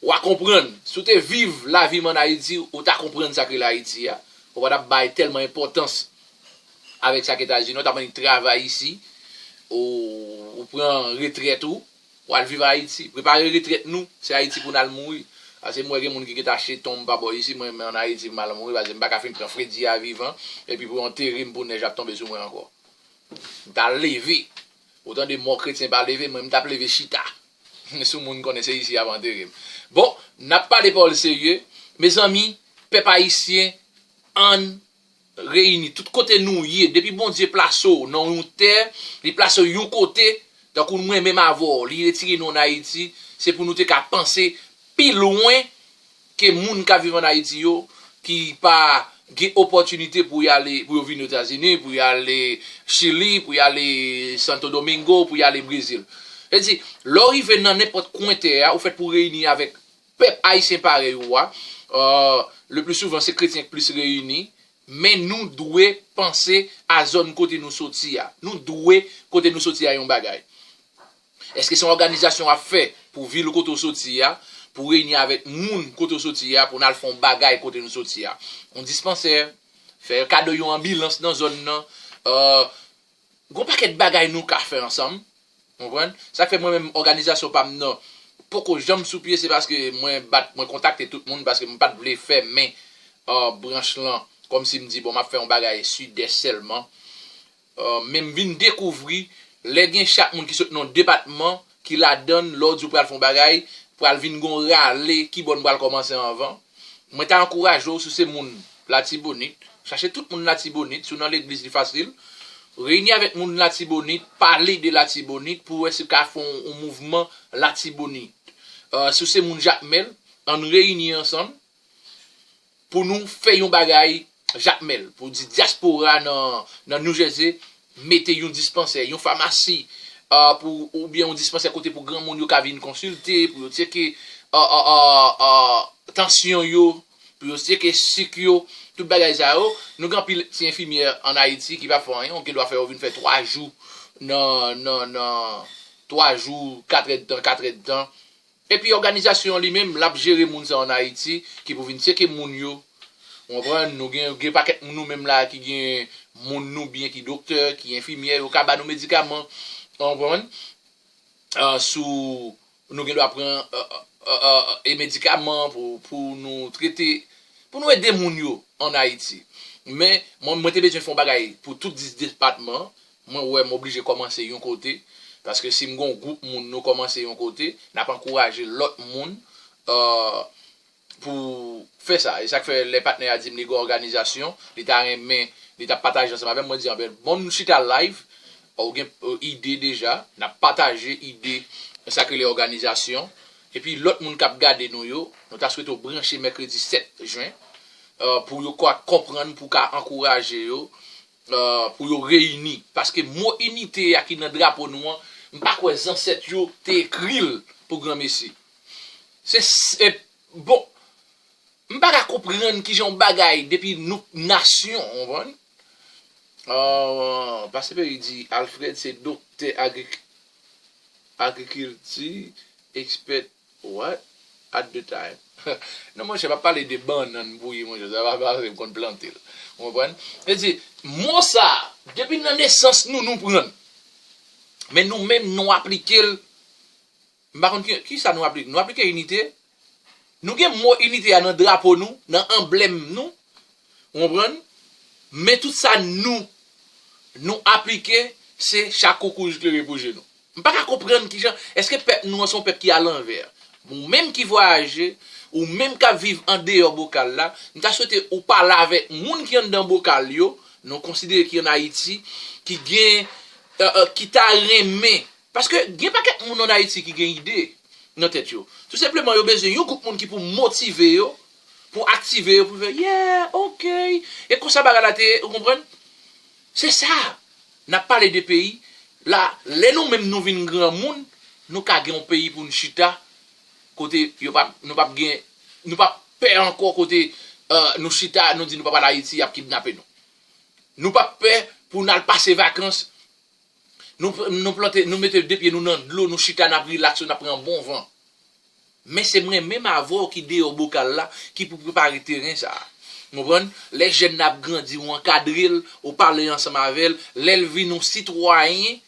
w a konprann. Si w te viv lavi m ann Ayiti, ou ta konprann sa k rele Ayiti a. Ou pa t ap bay tèlman enpòtans avèk sa k Etazini, ou t ap annik travay isi, ou, ou pran retrèt ou, w al viv Ayiti. Prepare retrèt nou, se Ayiti pou n al mouri. Paske m wè gen moun ki gentan achte tonm pa bò isi, mwen menm ann Ayiti m al mouri, paske m pa ka fin pran fredi a vivan, epi pou yo antere m pou nèj ap tonbe sou mwen ankò. M ta leve. Ou tande mò kretyen pa leve, mwen m t ap leve chita. Si yon moun konnen se isi y ap antere m. Bon, n ap pale pawòl serye. Mezanmi, pèp ayisyen, ann reyini tout kote nou ye. Depi Bondye plase w nan yon tè, li plase w yon kote, tankou mwen menm avè w, li retire nou ann Ayiti, se pou nou te ka panse pi lwen ke moun k ap viv ann Ayiti yo, ki pa gen opòtinite pou y ale, pou yo vin Etazini, pou y ale Chili, pou y ale Santo Domingo, pou y ale Brezil. Sa vle di, lè w rive nan nenpòt kwen tè a, ou fèt pou reyini avèk pèp ayisyen parèy ou a, euh, le pli souvan se kretyen k plis reyini, men nou dwe panse a zòn kote nou soti a. Nou dwe kote nou soti a yon bagay. Èske se yon òganizasyon w ap fè pou vil kote w soti a, pou reyini avèk moun kote w soti a, pou n al fè yon bagay kote nou soti a? Yon dispansè, fè kado yon anbilans nan zòn nan, euh, gon pakèt bagay nou ka fè ansanm. Konprann? Sa k fè mwen menm òganizasyon pa m nan poko janm sou pye, se paske mwen bat, mwen kontakte tout moun, paske m pa t vle fèmen, euh, branch lan, kòmsi m di, bon, m ap fè yon bagay Sidès sèlman. Euh, men m vin dekouvri, lè gen chak moun ki sot nan yon depatman, ki ladann, lè w di w pral fè yon bagay, pral vin gon rale, ki bò n pral kòmanse anvan. Mwen ta ankouraje w, si w se moun Latibonit, chache tout moun Latibonit, si w nan legliz li fasil, reyini avèk moun Latibonit, pale de Latibonit pou wè si w ka fè yon, yon mouvman Latibonit. Euh, si w se moun Jakmèl, ann reyini ansanm pou nou fè yon bagay Jakmèl, pou di dyaspora nan, nan New Jersey, mete yon dispansè, yon famasi, euh, pou, oubyen yon dispansè kote pou granmoun yo ka vin konsilte, pou yo tcheke, euh, euh, euh, euh, tansyon yo, pou yo tcheke sik yo, tout bagay sa yo. Nou gen anpil ti enfimyè ann Ayiti ki pa fè anyen, ou gen dwa fè yo vin fè twa jou nan, nan, nan, twa jou, kat èdtan, kat èdtan. Epi òganizasyon an li menm, l ap jere moun sa yo ann Ayiti, ki pou vin tcheke moun yo. Ou konprann? Nou gen, gen pakèt moun nou menm la ki gen moun nou byen ki doktè, ki enfimyè, yo ka ba nou medikaman. Ou konprann? Ah, sou, nou gen dwa pran, euh, euh, euh, euh, e medikaman pou, pou nou trete, pou nou ede moun yo ann Ayiti. Men, mwen, mwen te bezwen fè yon bagay pou tout dis depatman. Mwen wè m oblije kòmanse yon kote, paske si m gon gwoup moun, nou kòmanse yon kote, n ap ankouraje lòt moun, euh, pou fè sa. E sa k fè lè patnè a di m li gon òganizasyon, li ta renmen, li t ap pataje ansanm avè m, mwen di, anben, bon, nou chita live, ou gen, euh, ide deja, n ap pataje ide, sa k rele òganizasyon. Epi lòt moun k ap gade nou yo, nou ta swete w branche mèkredi sèt jen, euh, pou yo ka konprann, pou w ka ankouraje yo, euh, pou yo reyini. Paske mo inite a ki nan drapo nou an, m pa kwè zansèt yo te ekri l pou granmesi. Se, se, bon, m pa ka konprann kijan yon bagay depi nou nasyon, ou konprann? Euh, Pastè Perry di, Alfred se doktè agrik-, agrikilti, expert, what? At the time. Non, monchè, m ap pale de bannann bouyi, monchè, sa pa pase m konn plante l. Ou konprann? E di, mo sa, depi nan nesans nou, nou pran l. Men nou menm, nou aplike l. M pa konn ki, ki sa nou aplike. Nou aplike inite. Nou gen mo inite a nan drapo nou, nan anblèm nou. Ou konprann? Men tout sa nou, nou aplike, se chak koukouj klere pou je nou. M pa ka konprann kijan, èske pèp nou an se yon pèp ki alanvè? Ou menm ki vwayaje, ou menm k ap viv andeyò bokal la, m ta swete ou pale avèk moun ki anndan bokal yo, nou konsidere ki ann Ayiti, ki gen, euh, euh, ki ta renmen. Paske gen pakèt moun ann Ayiti ki gen ide nan tèt yo. Tou senpleman, yo bezwen yon gwoup moun ki pou motive yo, pou aktive yo, pou fè, yeah, ok. E konsa bagay la te ye, ou konprann? Se sa. N ap pale de peyi. La, lè nou menm nou vin granmoun, nou ka gen yon peyi pou n chita, kote yo p ap, nou p ap gen, nou p ap pè ankò kote, euh, nou chita, nou di nou p ap al Ayiti, y ap kidnape nou. Nou p ap pè pou n al pase vakans, nou, nou plante, nou mete de pye nou nan dlo, nou chita, n ap rilaks, n ap pran bon van. Men se mwen menm avè w ki deyò bokal la, ki pou prepare teren sa a. Ou konprann? Lè jèn nan ap grandi, ou ankadre l, ou pale ansanm avè l, lè l vin yon sitwayen,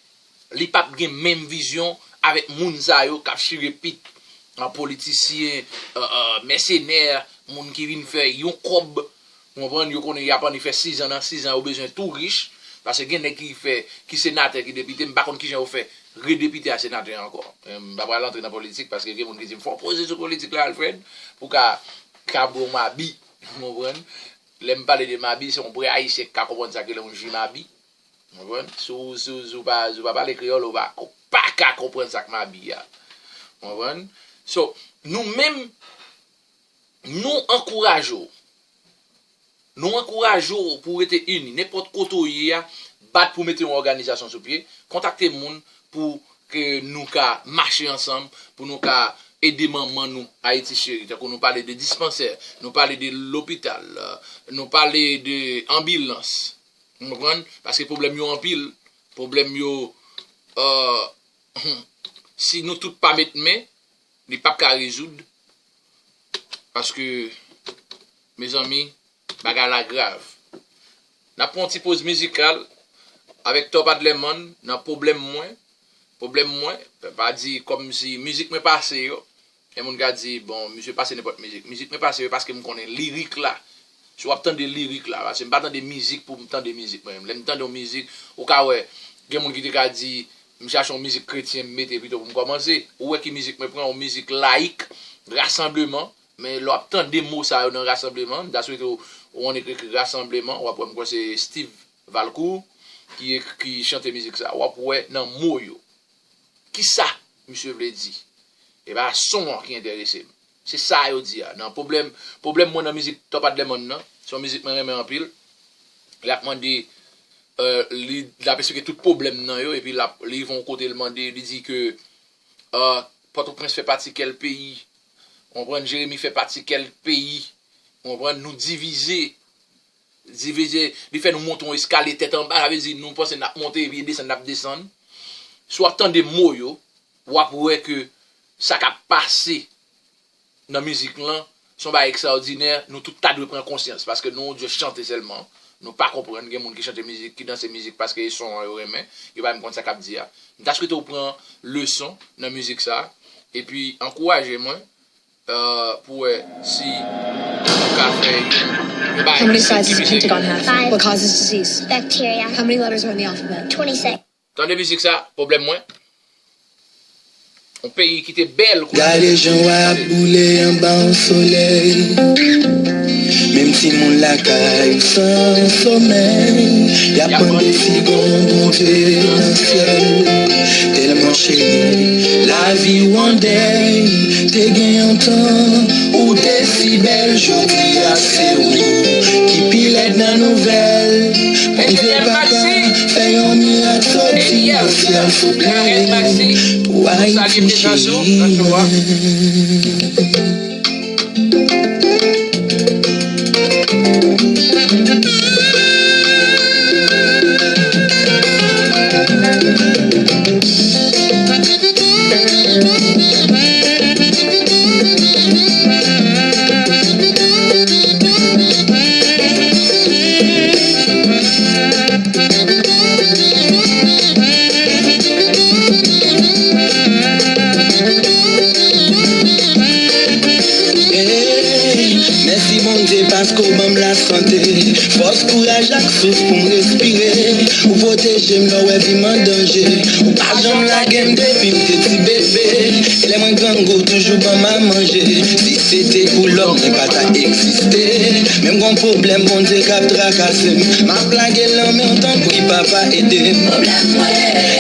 li p ap gen menm vizyon avèk moun sa yo k ap chire pit, an politisyen, euh, euh, mèsenè, moun ki vin fè yon kòb, ou konprann, yo konnen y ap annik fè sizan, nan sizan yo bezwen tou rich, paske gen nèg ki fè, ki senatè, ki depite, m pa konn kijan yo fè redepite a senatè ankò. M pa pral antre nan politik, paske gen moun ki di m fò w poze sou politik la, Alfred, pou w ka kabwe w mabi, ou konprann? Lè m pale de mabi, se yon vrè ayisyen ki ka konprann sa k rele yon ji mabi, ou konprann? Si w, si w, si w pa, si w pa pale kreyòl, ou pa, ou pa ka konprann sa k mabi a, ou konprann? So, nou menm, nou ankouraje w. Nou ankouraje w pou w rete ini. Nenpòt kote w ye a, bat pou mete yon òganizasyon sou pye. Kontakte moun pou ke nou ka mache ansanm, pou nou ka ede manman nou, Ayiti cheri. Tankou nou pale de dispansè, nou pale de lopital, nou pale de anbilans. Ou konprann? Paske pwoblèm yo anpil. Pwoblèm yo, euh, si nou tout pa met men, li p ap ka rezoud. Paske, mezanmi, bagay la grav. N ap pran yon ti poz mizikal avèk Top Adlerman nan Pwoblèm Mwen. Pwoblèm Mwen, pa di kòmsi mizik mwen pase yo. Gen moun ka di, bon, misye pase nenpòt mizik. Mizik mwen pase yo paske m konnen lirik la. Si w ap tande lirik la, paske m pa tande mizik pou m tande mizik mwen menm. Lè m tande yon mizik, ou ka wè, gen moun ki te ka di, M chache yon mizik kretyen m mete pito pou m kòmanse. Ou wè ki mizik mwen pran, yon mizik layik, rasanbleman. Men lè w ap tande mo sa yo nan rasanbleman, m ta swete w, w annik ekri rasanbleman, w ap wè m kwè se Steve Valcourt ki ek-, ki chante mizik sa. W ap wè nan mo yo. Kisa misye vle di? E pa son an ki enterese m. Se sa yo di a. Nan pwoblèm, pwoblèm mwen nan mizik Top Adlerman nan, se yon mizik mwen renmen anpil. L ap mande, euh, li, l ap esplike tout pwoblèm nan yo, epi l ap, li rive yon kote, l mande, li di ke, euh, Pòtoprens fè pati kèl peyi, w konprann, Jeremi fè pati kèl peyi, w konprann, nou divize, divize, li fè nou monte yon eskalye tèt anba, sa vle di nou panse n ap monte epi desann n ap desann. Si w ap tande mo yo, w ap wè ke sa k ap pase nan mizik lan, se yon bagay ekstraòdinè, nou tout ta dwe pran konsyans, paske nou on dye chante sèlman, nou pa konprann, gen moun ki chante mizik, ki danse mizik paske e son an yo renmen, yo pa menm konn sa k ap di a. M ta swete w pran leson nan mizik sa, epi ankouraje mwen, euh, pou wè si nou ka fè yon, yon bagay ki santi misye gen. What causes disease? Bacteria. How many letters are in the alphabet? Twenty-six. Tande mizik sa, pwoblèm mwen. Yon peyi ki te bèl kote. Gade jan w ap boule anba yon solèy. Menm timoun lakay ou san somèy. Y ap mande si gon Bondye nan syèl. Tèlman cheri, lavi w an dèy. Te gen yon tan ou te si bèl, jodi a se ou ki pi lèd nan nouvèl. Bondye papa, fè yon mirak soti nan syèl souple pou Ayiti cheri mwen. Ey, mèsi Bondye paske w ban m lasante, fòs, kouraj ak souf pou m respire. Ou pwoteje m lè w wè vi m an danje. Ou pa janm lage m depi m te ti bebe. E lè mwen grangou, ou toujou ban m a manje. Si se te pou lòm, mwen pa ta egziste. Men m gon pwoblèm, Bondye k ap trakase m. M ap lage l nan men w, tanpri papa, ede m.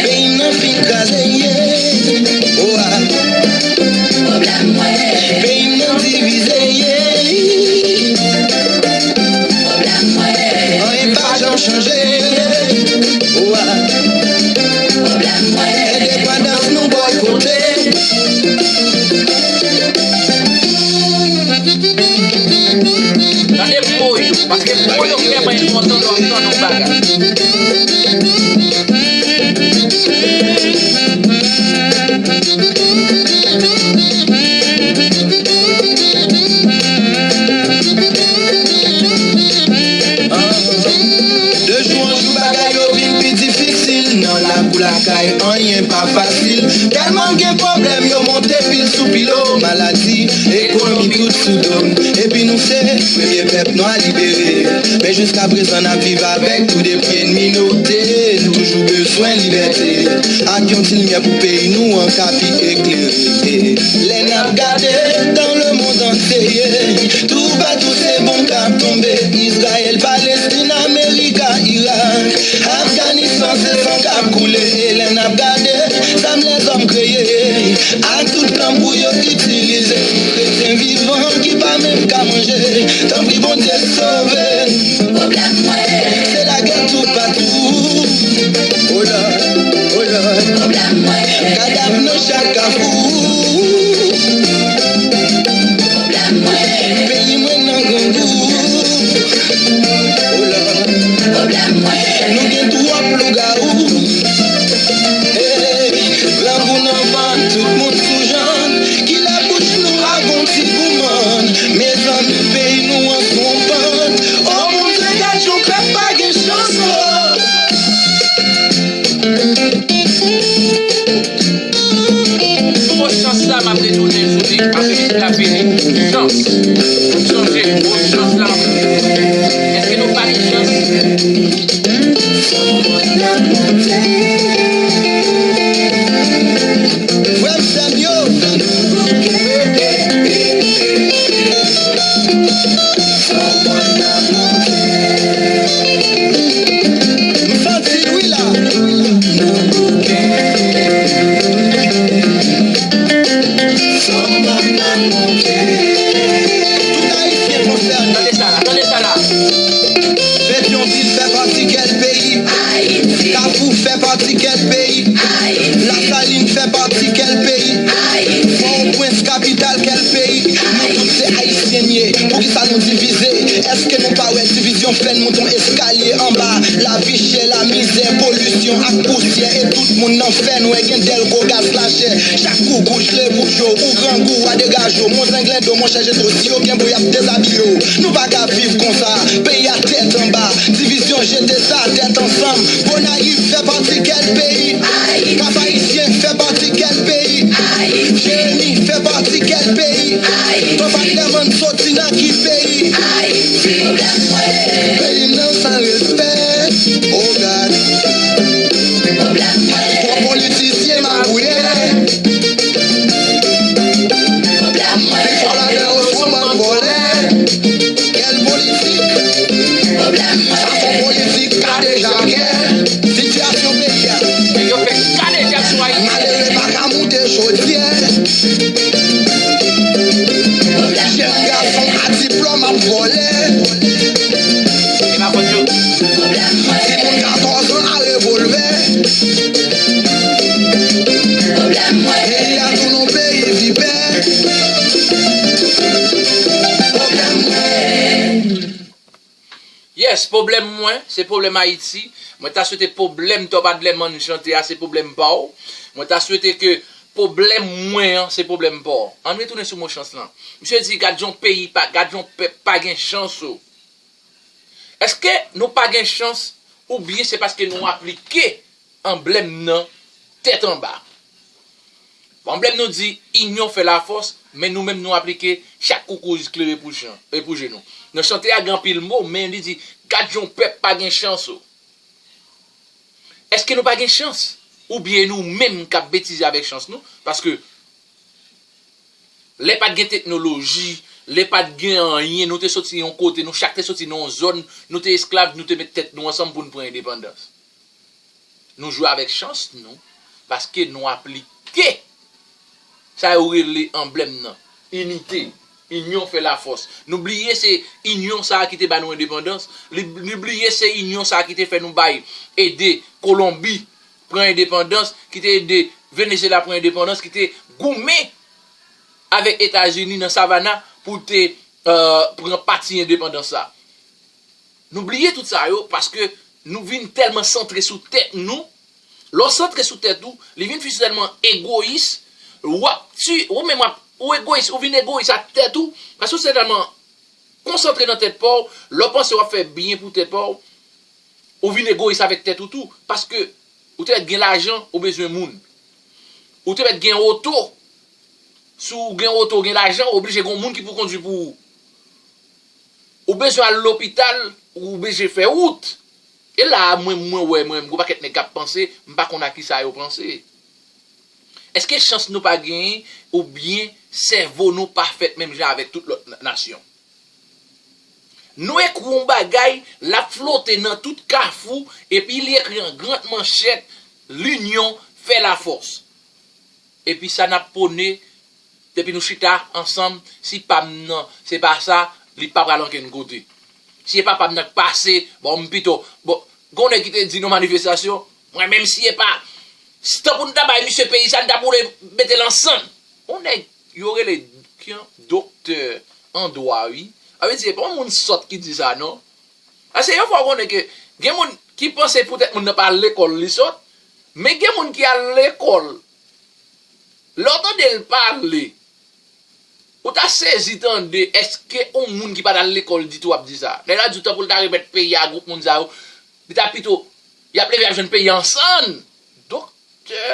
Peyi m nan fin kraze, ye. O a. Peyi m nan divize, ye. Anyen pa janm chanje. Wa. Endepandans nou bòykote. Tande mo yo, paske mo yo vrèman enpòtan lè w ap tande yon bagay. De jou an jou bagay yo vin pi difisil nan lakou lakay, anyen pa fasil. Tèlman gen pwoblèm yo monte pil sou pil, o maladi, ekonomi tout sou do m. Epi nou se premye pèp nwa libere. Men jiskaprezan n ap viv avèk tou de pye n minote. Nou toujou bezwen libète ak yon ti limyè pou peyi nou an ka pi eklere. Lè n ap gade dans le monde entier, toupatou se bonm k ap tonbe. Izrayèl, Palestin, Amerika, Irak, Afganistan, se san k ap koule. E lè n ap gade zam lèzòm kreye ak tout plan pou yo itilize kretyen vivan ki pa menm ka manje. Tanpri, Bondye, sove n. Pwoblèm mwen. Se lagè toupatou. Oh Lord, oh Lord. Pwoblèm mwen. Kadav nan chak kafou. Pwoblèm mwen. Peyi mwen nan grangou. Oh Lord. Pwoblèm mwen. Nou gen twòp lougawou. Hey, grangou nan vant, tout moun sou jann. Kilè bouch nou ap gon ti goumann. Mezanmi, peyi nou an son pant. O Bondye, gad yon pèp pa gen chans, o. Sou mo chans la, m ap retounen sou li. M ap repete l, ap vini. Chans. Sonje, mo chans la, m ap repete l. Èske nou pa gen chans? Fò w konn ap monte. Kafou fè pati kèl peyi? Lasalin fè pati kèl peyi? Pòtoprens kapital kèl peyi? Nou tout se ayisyen n ye, poukisa nou divize? Èske nou pa wè divizyon fè n monte yon eskalye anba? Lavi chè, lamizè, polisyon ak pousyè, e tout moun nan fè nwè, gen dèlko, gaz lachè. Chak koukouj, leboujo, ou grangou, a degaje w, mon zenglendo, monchè, jeto, si yo gen bou, y ap dezabiye w. Nou pa ka viv konsa, peyi a tèt anba, divizyon, jete sa, tèt ansanm. Gonayiv fè pati kèl peyi? Kap Ayisyen fè pati kèl peyi? Jeremi fè pati kèl peyi? Tòpatèmann soti nan ki peyi? Peyi m nan san respè, oh God. Twòp politisyen magouyè. Pifò ladan yo se bann vòlè. Kèl politik? Sa se yon politik kadejakè. Sitiyasyon peyi a. Nèg yo fè kadejak sou Ayiti. Malere pa ka moute chodyè. Jèn gason a diplòm ap vòlè. Se pa fòt yo. Timoun katòz an a revòlvè. Peyi a tounen yon peyi vipè. Yes, pwoblèm mwen, se pwoblèm Ayiti. Mwen ta swete pwoblèm Tòpatèmann chante a, se pwoblèm pa w. Mwen ta swete ke pwoblèm mwen an, se pwoblèm pa w. Ann retounen sou mo chans lan. Misye di, gad yon peyi, pa, gad yon pèp pa gen chans o. Èske nou pa gen chans, oubyen se paske nou aplike anblèm nan tèt anba? Bon, anblèm nou di, inyon fè lafòs, men nou menm nou aplike, chak koukouj klere pou jan, e pou je nou. Nan chante a gen anpil mo, men li di, gad yon pèp pa gen chans o. Èske nou pa gen chans? Oubyen nou menm k ap betize avèk chans nou? Paske lè pa t gen teknoloji, lè pa t gen anyen, nou te soti yon kote, nou chak te soti nan yon zòn, nou te esklav, nou te met tèt nou ansanm pou n pran endepandans. Nou jwe avèk chans nou, paske nou aplike sa yo rele anblèm nan, inite, inyon fè lafòs. Nou bliye se inyon sa a ki te ba nou endepandans, li, nou bliye se inyon sa a ki te fè nou bay, ede Kolonbi pran endepandans, ki te ede Venezyela pran endepandans, ki te goumen avèk Etazini nan Savana pou te, euh, pran pati endepandans sa. Nou bliye tout sa yo paske nou vin tèlman santre sou tèt nou. Lè w santre sou tèt ou, li vin fi tèlman egoyis, w ap ti, ou menm w ap, ou egoyis, ou vin egoyis ak tèt ou, paske w se tèlman konsantre nan tèt pa w, lè w panse w ap fè byen pou tèt pa w, ou vin egoyis avèk tèt ou tou, paske ou te mèt gen lajan, ou bezwen moun. Ou te mèt gen oto, si w gen oto, w gen lajan, ou oblije gen yon moun ki pou kondui pou ou. Ou bezwen al lopital, ou oblije fè wout. E la a, mwen, mwen wè, mwen, gon pakèt nèg k ap panse, m pa konn a kisa yo panse. Èske chans nou pa genyen, oubyen sèvo nou pa fèt menm jan avèk tout lòt na-, nasyon? Nou ekri yon bagay, l ap flote nan tout kafou, epi li ekri an gran manchèt, linyon fè lafòs. Epi sa n ap pwone, depi nou chita ansanm, si pa m nan, se pa sa, li pa pral ankenn kote. Si e pa pa m nan k pase, bon, m pito, bon, gon nèg ki te di nan manifestasyon, mwen menm si e pa, si tanpou n ta bay misye peyi sa, n ta boule mete l an sann. Yon nèg, yo rele, ki an, doktè an dwa, wi. Sa vle di, e pa yon moun sòt ki di sa, non. Paske yon fwa w konnen ke gen moun ki panse poutèt moun nan pa al lekòl li sòt, men gen moun ki al lekòl. Lè w tande l pale, ou ta sezi tande, èske yon moun ki pa t al lekòl ditou ap di sa? Nèg la di w tankou l ta remèt peyi a gwoup moun sa yo, li ta pito, y ap leve y ap jwenn peyi a an sann. Doktè,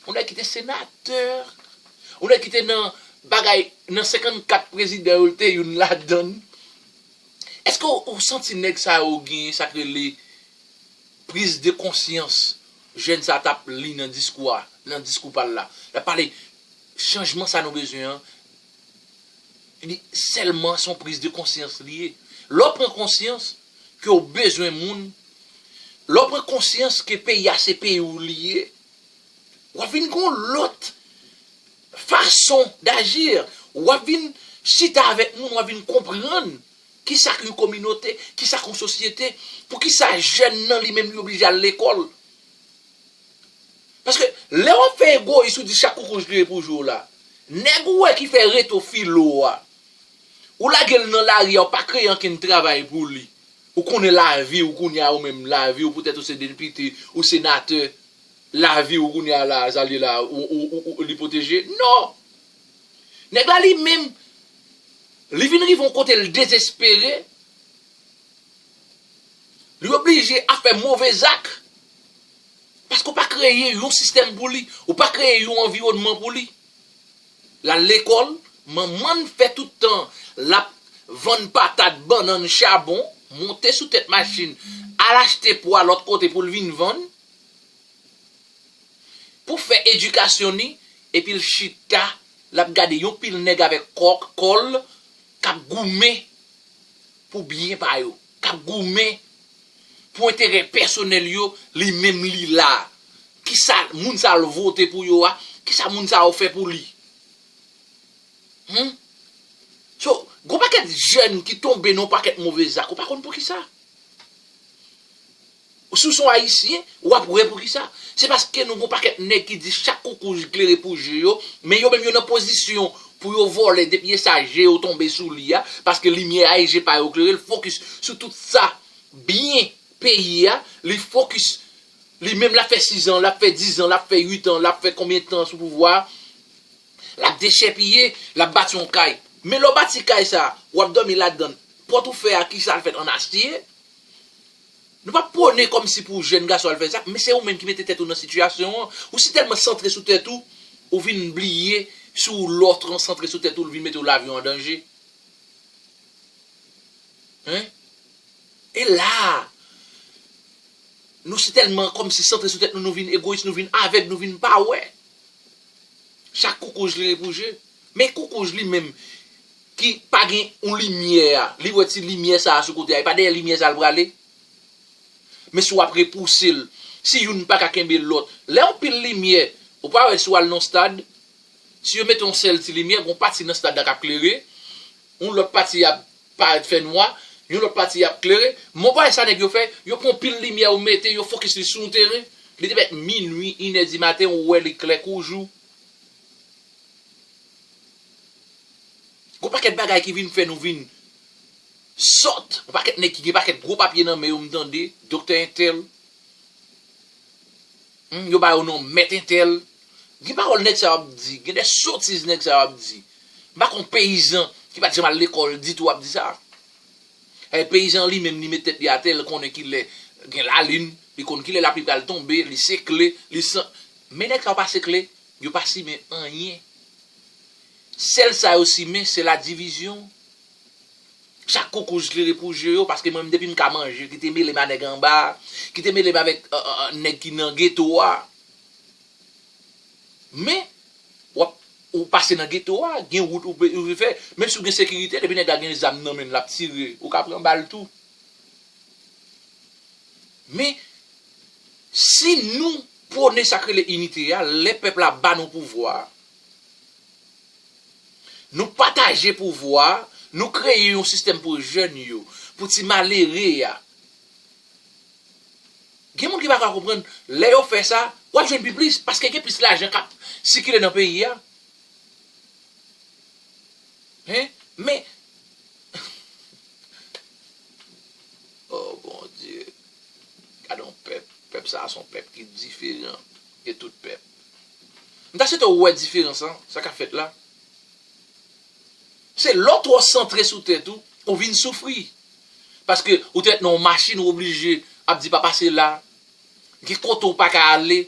yon nèg ki te senatè, yon nèg ki te nan bagay, nan senkannkat prezidan yo, l te youn ladan l. Èske w, w santi nèg sa yo gen sa k rele priz de konsyans jèn sa t ap li nan diskou a, nan diskou pa l la? L ap pale chanjman sa nou bezwen an, li sèlman se yon priz de konsyans li ye. Lè w pran konsyans ke w bezwen moun, lè w pran konsyans ke peyi a se peyi w li ye, w ap vin gen yon lòt fason d'agir. W ap vin chita avèk moun, w ap vin konprann Kisa k yon kominote? Kisa k yon sosyete? Poukisa jèn nan li menm li oblije al lekòl? Paske lè w ap fè egoyis ou di chak koukouj li pou jou la, nèg ou wè ki fè reto filo a, ou lage l nan lari a, ou pa kreye ankenn travay pou li. Ou konnen lavi w kounye a, ou menm lavi w, poutèt ou se depite, ou senatè, lavi w kounye a la, sa l ye la, ou, ou, ou, ou, li pwoteje? Non! Nèg la li menm, li vin rive yon kote l dezespere, li oblije ap fè move zak. Paske w pa kreye yon sistèm pou li, ou pa kreye yon anviwònman pou li. L al lekòl, manman l fè tout tan l ap vann patat, bannann, chabon, monte sou tèt machin, al achte pwa lòt kote pou l vin vann, pou fè edikasyon ni, epi l chita, l ap gade yon pil nèg avèk kò, kò l, k ap goumen pou byen pa yo, k ap goumen pou enterè pèsonèl yo, li menm li la. Kisa moun sa l vote pou yo a? Kisa moun sa yo fè pou li? Hmm? So, gon pakèt jèn ki tonbe nan yon pakèt move zak, ou pa konn poukisa. Si w se yon Ayisyen, w ap wè poukisa. Se paske nou gon pakèt nèg ki di chak koukouj klere pou je yo, men yo menm yo nan pozisyon pou yo vòlè depi e sa je yo tonbe sou li a, paske limyè a e je pa yo klere, l fokis sou tout sa byen peyi a, li fokis, li menm l ap fè sizan, l ap fè dizan, l ap fè uitan, l ap fè konbyen tan sou pouvwa a, l ap dechèpiye, l ap bati yon kay. Men lè w bati kay sa, w ap dòmi ladan l. Pòt ou fè a, kisa l fèt, an asye? Nou p ap pwone kòmsi pou jèn gason al fè sa, men se ou menm ki mete tèt ou nan sitiyasyon an. Ou si tèlman santre sou tèt ou, ou vin bliye si w lòt lan santre sou tèt ou, l vin mete w lavi w an danje. Hein? E la, nou si tèlman kòmsi santre sou tèt nou, nou vin egoyis, nou vin avèg, nou vin pa wè. Chak koukouj li pou je. Men koukouj li menm, ki pa gen yon limyè a, li wè ti limyè sa a sou kote a, e pa dèyè limyè sa a l prale. Men si w ap repouse l, si youn pa ka kenbe lòt, lè yon pil limyè, ou pa wè si w al nan stad, si yo mete yon sèl ti limyè, gon pati nan stad la k ap klere, yon lòt pati ap parèt fè nwa, yon lòt pati ap klere. Men w pa wè sa nèg yo fè, yo pran pil limyè yo mete, yo fokis li sou yon teren. Li te mèt minui, inè di maten, ou wè li klè kou jou. Gon pakèt bagay ki vin fè nou vin sòt. Gon pakèt nèg ki gen pakèt gwo papye nan men yo, m tande, doktè entèl. Hmm, yo ba yo non mèt entèl. Gen pawòl nèg sa yo ap di, gen de sotiz nèg sa yo ap di. M pa konn peyizan ki pa t janm al lekòl ditou ap di sa. E peyizan li menm, li met tèt li atè, li konnen kilè gen lalin, li konn kilè lapli pral tonbe, li sekle, li san. Men nèg sa yo pa sekle, yo pa simen anyen. Sèl sa yo simen, se ladivizyon. Chak koukouj klere pou je yo, paske mwen menm depi m ka manje, kite mele m a nèg anba, kite mele m avèk, euh, euh, euh, nèg ki nan geto a. Men, w ap, ou pase nan geto a, gen wout ou pe, ou pe fè. Menm si w gen sekirite, depi nèg la gen zam nan men l, l ap tire, ou ka pran bal tou. Men, si nou pwone sa k rele inite a, lè pèp la ba nou pouvwa a, nou pataje pouvwa a, nou kreye yon sistèm pou jèn yo, pou ti malere a. Gen moun ki pa ka konprann, lè yo fè sa, w ap jwenn pi plis, paske gen plis lajan k ap sikile nan peyi a. Hein? Men, oh Bondye, gade yon pèp, pèp sa a se yon pèp ki diferan de tout pèp. M ta swete w wè diferans lan, sa k ap fèt la. Se lè w twò santre sou tèt ou, ou vin soufri. Paske ou te nan yon machin, ou oblije ap di pa pase la. Gen kote ou pa ka ale,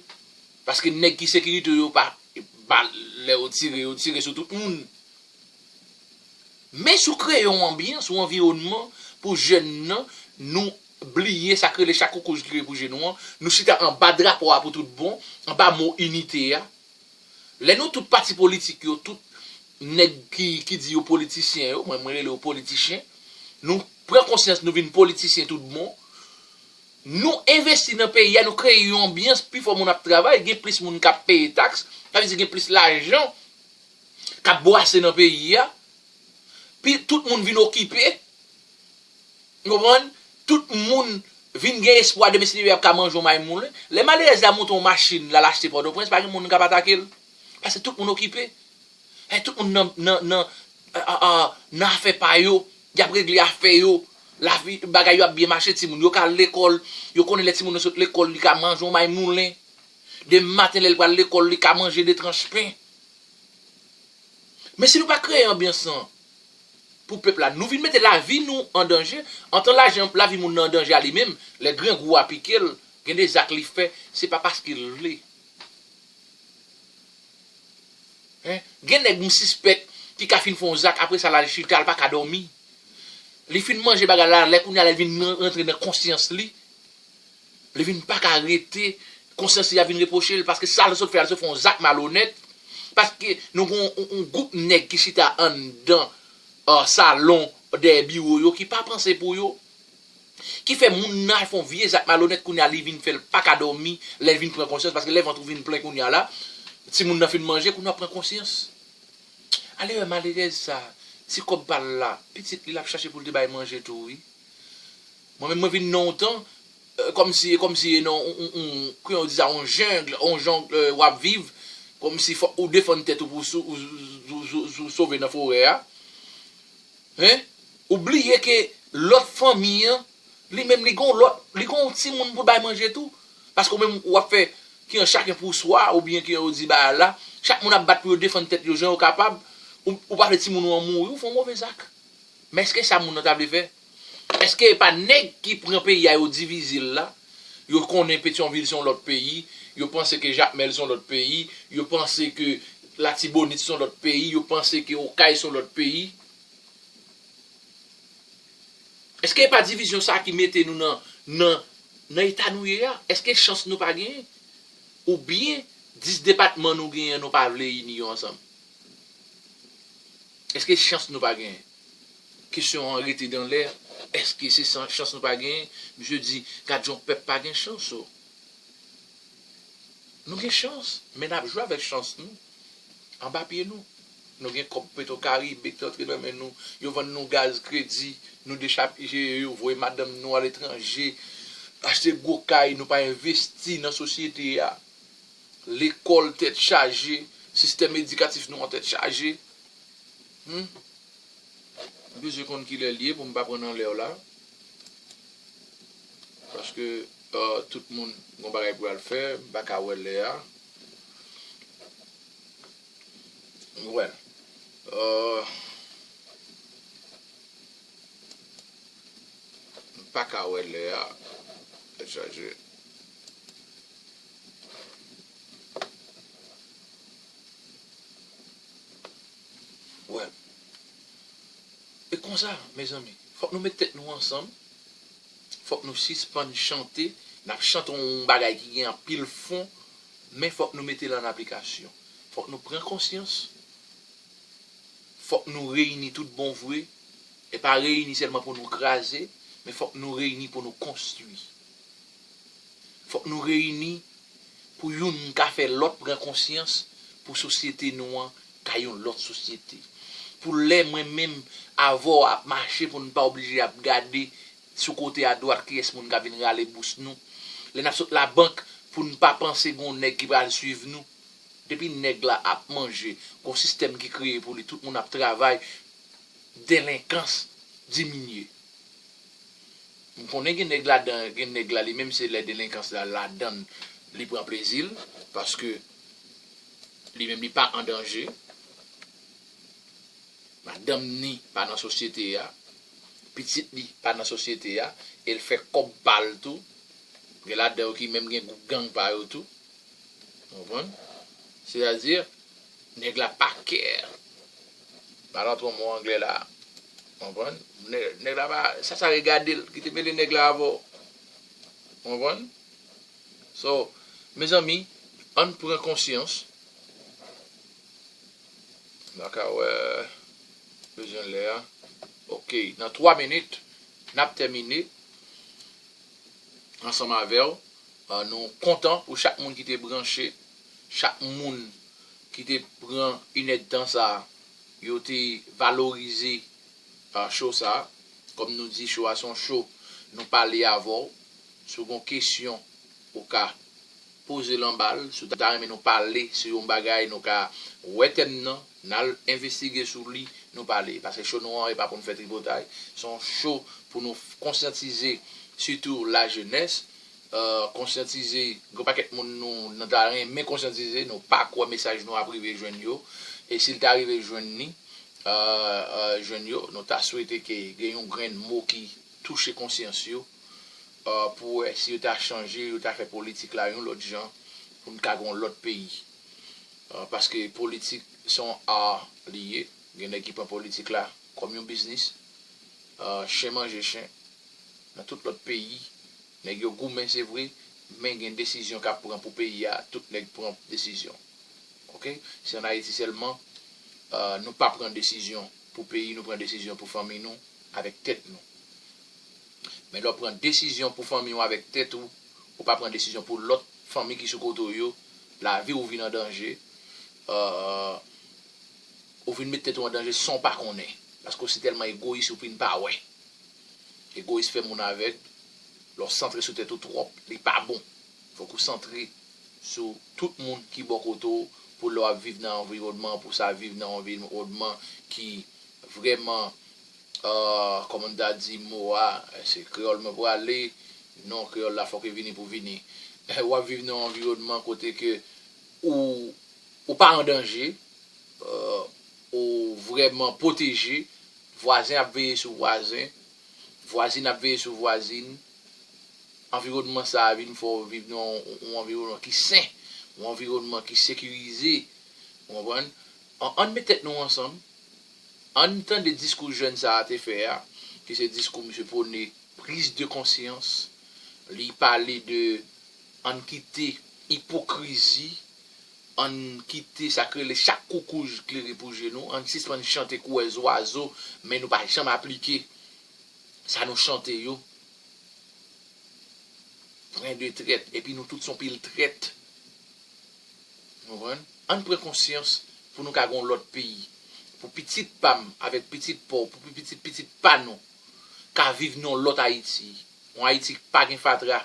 paske nèg ki sekirite yo pa, pa lè yo tire, yo tire sou tout moun. Men si w kreye yon anbyans, yon anviwònman pou jèn nan, nou bliye sa k rele chak koukouj ki rele pou je nou an, nou chita anba drapo a pou tout bon, anba mo inite a. Lè nou tout pati politik yo, tout nèg ki, ki di yo politisyen yo, mwen, mwen rele yo politichen, nou pran konsyans, nou vin politisyen tout bon. Nou envesti nan peyi a, nou kreye yon anbyans, pifò moun ap travay, gen plis moun k ap peye taks, sa vle di gen plis lajan k ap bwase nan peyi a, pi tout moun vin okipe, Ou konprann? Tout moun vin gen espwa demen si Dye vle y ap ka manje yon may moulen. Lè malerèz la monte yon machin l al achte Pòtoprens, pa gen moun k ap atake l. Paske tout moun okipe. Tout moun nan, nan, nan, a, a, a, nan afè pa yo. Y ap regle afè yo. Lavi, bagay yo ap byen mache, timoun yo ka al lekòl. Yo konnen lè timoun yo sot lekòl, li ka manje yon may moulen. Demen maten, lè l pral lekòl, li ka manje de tranch pen. Men si nou pa kreye anbyans lan pou pèp la, nou vin mete lavi nou an danje. Antan lajan, lavi moun nan an danje a li menm, lè grangou a pike l, gen de zak li fè, se pa paske l vle. Hein? Gen nèg m sispèk ki ka fin fè yon zak, apre sa l al chita, l pa ka dòmi. Li fin manje bagay la, lè kounye a lè l vin rantre nan konsyans li, li vin pa ka rete, konsyans li a vin repwoche l, paske sa l sot fè a, l sot fè yon zak malonèt, paske nou gen yon, yon, yon gwoup nèg ki chita anndan, euh, salon, dèyè biwo yo, ki pa panse pou yo, ki fè moun nan al fè yon vye zak malonèt, kounye a li vin fè l pa ka dòmi, lè l vin pran konsyans, paske lè vant ou vin plen kounye a la, timoun nan fin manje, kounye a w ap pran konsyans. Ale wè malerèz sa, ti kòb pa l la, pitit li l ap chache pou l te bay manje tou, wi. Mwen menm, mwen vin nan yon tan, euh, kòmsi, kòmsi nan yon, yon, yon, kòman yo di sa, yon jungle, yon jungle, euh, w ap viv, kòmsi fòk ou defann tèt ou pou sou, ou, ou, ou, ou, ou sove nan forè a. Hein? Ou bliye ke lòt fanmi an, li menm li gon lòt, li gon yon timoun pou bay manje tou. Paske ou menm w ap fè ki an chacun pour soi, oubyen ki yo di bagay la, chak moun ap bat pou yo defann tèt yo jan yo kapab. Ou, ou pa vle timoun ou an mouri, ou fè yon move zak. Men èske sa moun nan ta vle fè? Èske e pa nèg ki pran peyi a yo divize l la? Yo konnen Petyonvil se yon lòt peyi, yo panse ke Jakmèl se yon lòt peyi, yo panse ke Latibonit se yon lòt peyi, yo panse ke Okay se yon lòt peyi. Èske e pa divizyon sa ki mete nou nan, nan, nan eta nou ye a? Èske chans nou pa genyen? Oubyen dis depatman nou genyen an, nou pa vle ini yo ansanm? Èske chans nou pa genyen? Kesyon an rete dan lè. Èske se san chans nou pa genyen? Misye di, gad yon pèp pa gen chans, o. Nou gen chans, men n ap jwe avèk chans nou. Anba pye nou. Nou gen kòb Petwokaribe ki antre nan men nou. Yo vann nou gaz kredi, nou dechaje yo, voye madanm nou aletranje, achte gwo kay, nou pa envesti nan sosyete a. Lekòl tèt chaje, sistèm edikatif nou an tèt chaje. Hmm? M bezwen konn kilè l ye pou m pa pran nan lè w la. Paske, euh, tout moun gon bagay pou y al fè, m pa ka wè lè a. Wè. Euh, m pa ka wè lè a. Tèt chaje. Wè. E konsa, mezanmi, fòk nou met tèt nou ansanm. Fòk nou sispann chante. N ap chante yon bagay ki gen anpil fon, men fòk nou mete l an aplikasyon. Fòk nou pran konsyans. Fòk nou reyini tout bon vre. E pa reyini sèlman pou nou kraze, men fòk nou reyini pou nou konstwi. Fòk nou reyini pou youn ka fè lòt pran konsyans pou sosyete nou an ka yon lòt sosyete. Pou lè mwen menm avè w ap mache pou n pa oblije ap gade sou kote adwat kiyès moun ka vin rale bous nou. Lè n ap sot labank pou n pa panse gon nèg ki pral swiv nou. Depi nèg la ap manje, gon sistèm ki kreye pou li, tout moun ap travay, delenkans diminye. M konnen gen nèg ladan, gen nèg la li menm se lè delenkans la ladann li pran plezi l, paske li menm li pa an danje. Madanm ni pa nan sosyete a, pitit li pa nan sosyete a, e l fè kòb pa l tou. Gen ladan yo ki menm gen gwoup gang pa yo tou. Konprann? Sètadi, nèg la pa care. Malantrou mo anglè la. Konprann? Nèg, nèg la pa, sa, sa regade l, kite mele nèg la avè w. Konprann? So, mezanmi, ann pran konsyans. N a ka wè bezwen lè a. Ok, nan twa minit, n ap tèmine ansanm avè w. Ah, nou kontan pou chak moun ki te branche, chak moun ki te pran inèdtan sa a, yo te valorize, ah, show sa a. Kòm nou di, cho a se yon cho, nou pale avè w. Si w gen yon kesyon, ou ka poze l anba l. Si w ta renmen nou pale sou yon bagay, nou ka wè tèm nan, n al envestige sou li, nou pale. Paske cho nou an, e pa pou n fè tripotay. Se yon cho pou nou konsyantize, sitou lajenès, konsyantize, gen pakèt moun nou, nou ta renmen konsyantize, nou pa kwè mesaj nou ap rive jwenn yo. E si l ta rive jwenn ni, jwenn yo, nou ta swete ke gen yon grenn mo ki touche konsyans yo, pou wè si yo ta chanje, yo ta fè politik la yon lòt jan, pou n ka gen yon lòt peyi. Paske politik se yon ar li ye. Gen nèg ki pran politik la kòm yon biznis. Chen manje chen. Nan tout lòt peyi, nèg yo goumen, se vre, men gen desizyon k ap pran pou peyi a, tout nèg pran desizyon. Oke? Se ann Ayiti sèlman, nou pa pran desizyon pou peyi, nou pran desizyon pou fanmi nou, avèk tèt nou. Men lè w pran desizyon pou fanmi w avèk tèt ou, ou pa pran desizyon pou lòt fanmi ki sou kote w yo, lavi w vin an danje, ou vin met tèt ou an danje san w pa konnen. Paske w si tèlman egoyis ou fin pa wè. Egoyis fè moun avèg. Lè w santre sou tèt ou twòp, li pa bon. Fòk ou santre sou tout moun ki bò kote w, pou lè w ap viv nan anviwònman, pou sa viv nan anviwònman ki vrèman, kòman m ta di mo a, se kreyòl mwen prale, non, kreyòl la fòk li vini pou vini. W ap viv nan yon anviwònman kote ke ou, ou pa an danje, ou vrèman pwoteje, vwazen ap veye sou vwazen, vwazin ap veye sou vwazin, anviwònman sa a vin fè w viv nan yon, yon anviwònman ki sen, yon anviwònman ki sekirize, ou konprann? An, ann met tèt nou ansanm, ann tande diskou jèn sa a te fè a, ki se diskou misye pwone prise de conscience, li pale de ann kite ipokrizi, ann kite sa k rele chak koukouj klere pou je nou, ann sispann chante koulè zwazo, men nou pa janm aplike sa nou chante yo. Pwen de trèt, epi nou tout se yon pil trèt. Ou konprann? Ann pran konsyans pou nou ka gen yon lòt peyi. Pou pitit pa m avèk pitit pa w, pou pitit pitit pa nou, ka viv nan yon lòt Ayiti. Yon Ayiti ki pa gen fatra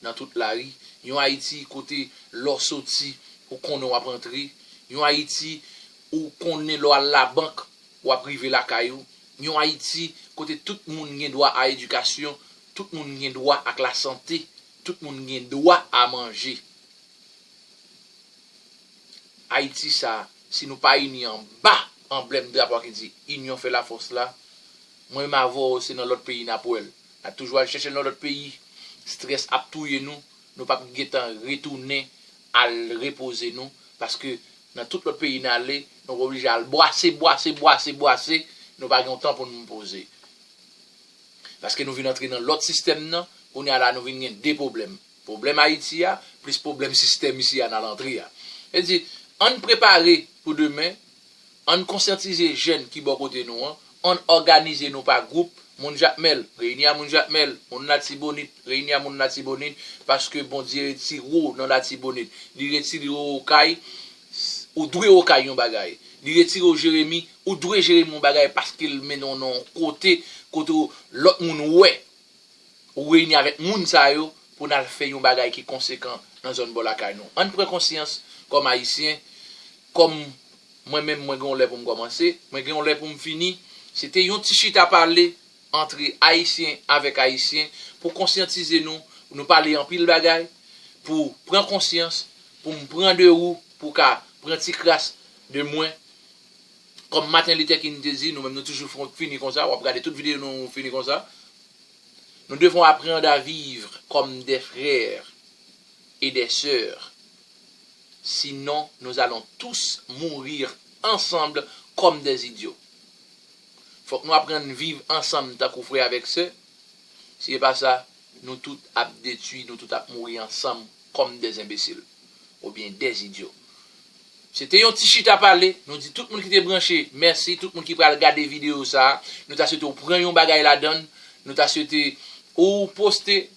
nan tout lari. Yon Ayiti kote lè w soti, ou konnen w ap rantre. Yon Ayiti ou konnen lè w al labank, w ap rive lakay ou. Yon Ayiti kote tout moun gen dwa a edikasyon, tout moun gen dwa ak lasante, tout moun gen dwa a manje. Ayiti sa, si nou pa ini anba anblèm drapo a ki di Inyon fè lafòs la, mwen menm avè w, se nan lòt peyi n ap wè l. N ap toujou al chèche l nan lòt peyi. Estrès ap touye nou, nou p ap gentan retounen al repoze nou, paske nan tout lòt peyi n ale, nou oblije al bwase, bwase, bwase, bwase, nou pa gen yon tan pou nou poze. Paske nou vin antre nan lòt sistèm nan, kounye a la nou vin gen de pwoblèm. Pwoblèm Ayiti a, plis pwoblèm sistèm isi a n al antre a. Sa vle di, ann prepare pou demen, ann konsyantize jèn ki bò kote nou an, ann òganize nou pa gwoup, moun Jakmèl, reyini a moun Jakmèl, moun Latibonit, reyini a moun Latibonit, paske Bondye retire w nan Latibonit, li retire w Okay, ou dwe Okay yon bagay. Li retire w Jeremi, ou dwe Jeremi yon bagay paske l mennen w nan yon kote, kote w, lòt moun wè ou reyini avèk moun sa yo pou n al fè yon bagay ki konsekan nan zòn bò lakay nou. Ann pran konsyans kòm Ayisyen, kòm mwen menm, mwen gen yon lè pou m kòmanse, mwen gen yon lè pou m fini. Se te yon ti chita pale antre Ayisyen avèk Ayisyen pou konsyantize nou, nou pale anpil bagay, pou pran konsyans, pou m pran de ou, pou w ka pran ti kras de mwen. Kòm Martin Luther King te di, nou menm nou toujou fini konsa, w ap gade tout videyo nou fini konsa. Nous devons apprendre à vivre comme des frères et des sœurs. Sinon, nous allons tous mourir ensemble comme des idiots. Fòk nou aprann viv ansanm tankou frè avèk sè. Si se pa sa, nou tout ap detwi, nou tout ap mouri ansanm kòm des imbéciles oubyen des idiots. Se te yon ti chita pale. Nou di tout moun ki te branche, mèsi. Tout moun ki pral gade videyo sa a, nou ta swete w pran yon bagay ladan l. Nou ta swete ou poste,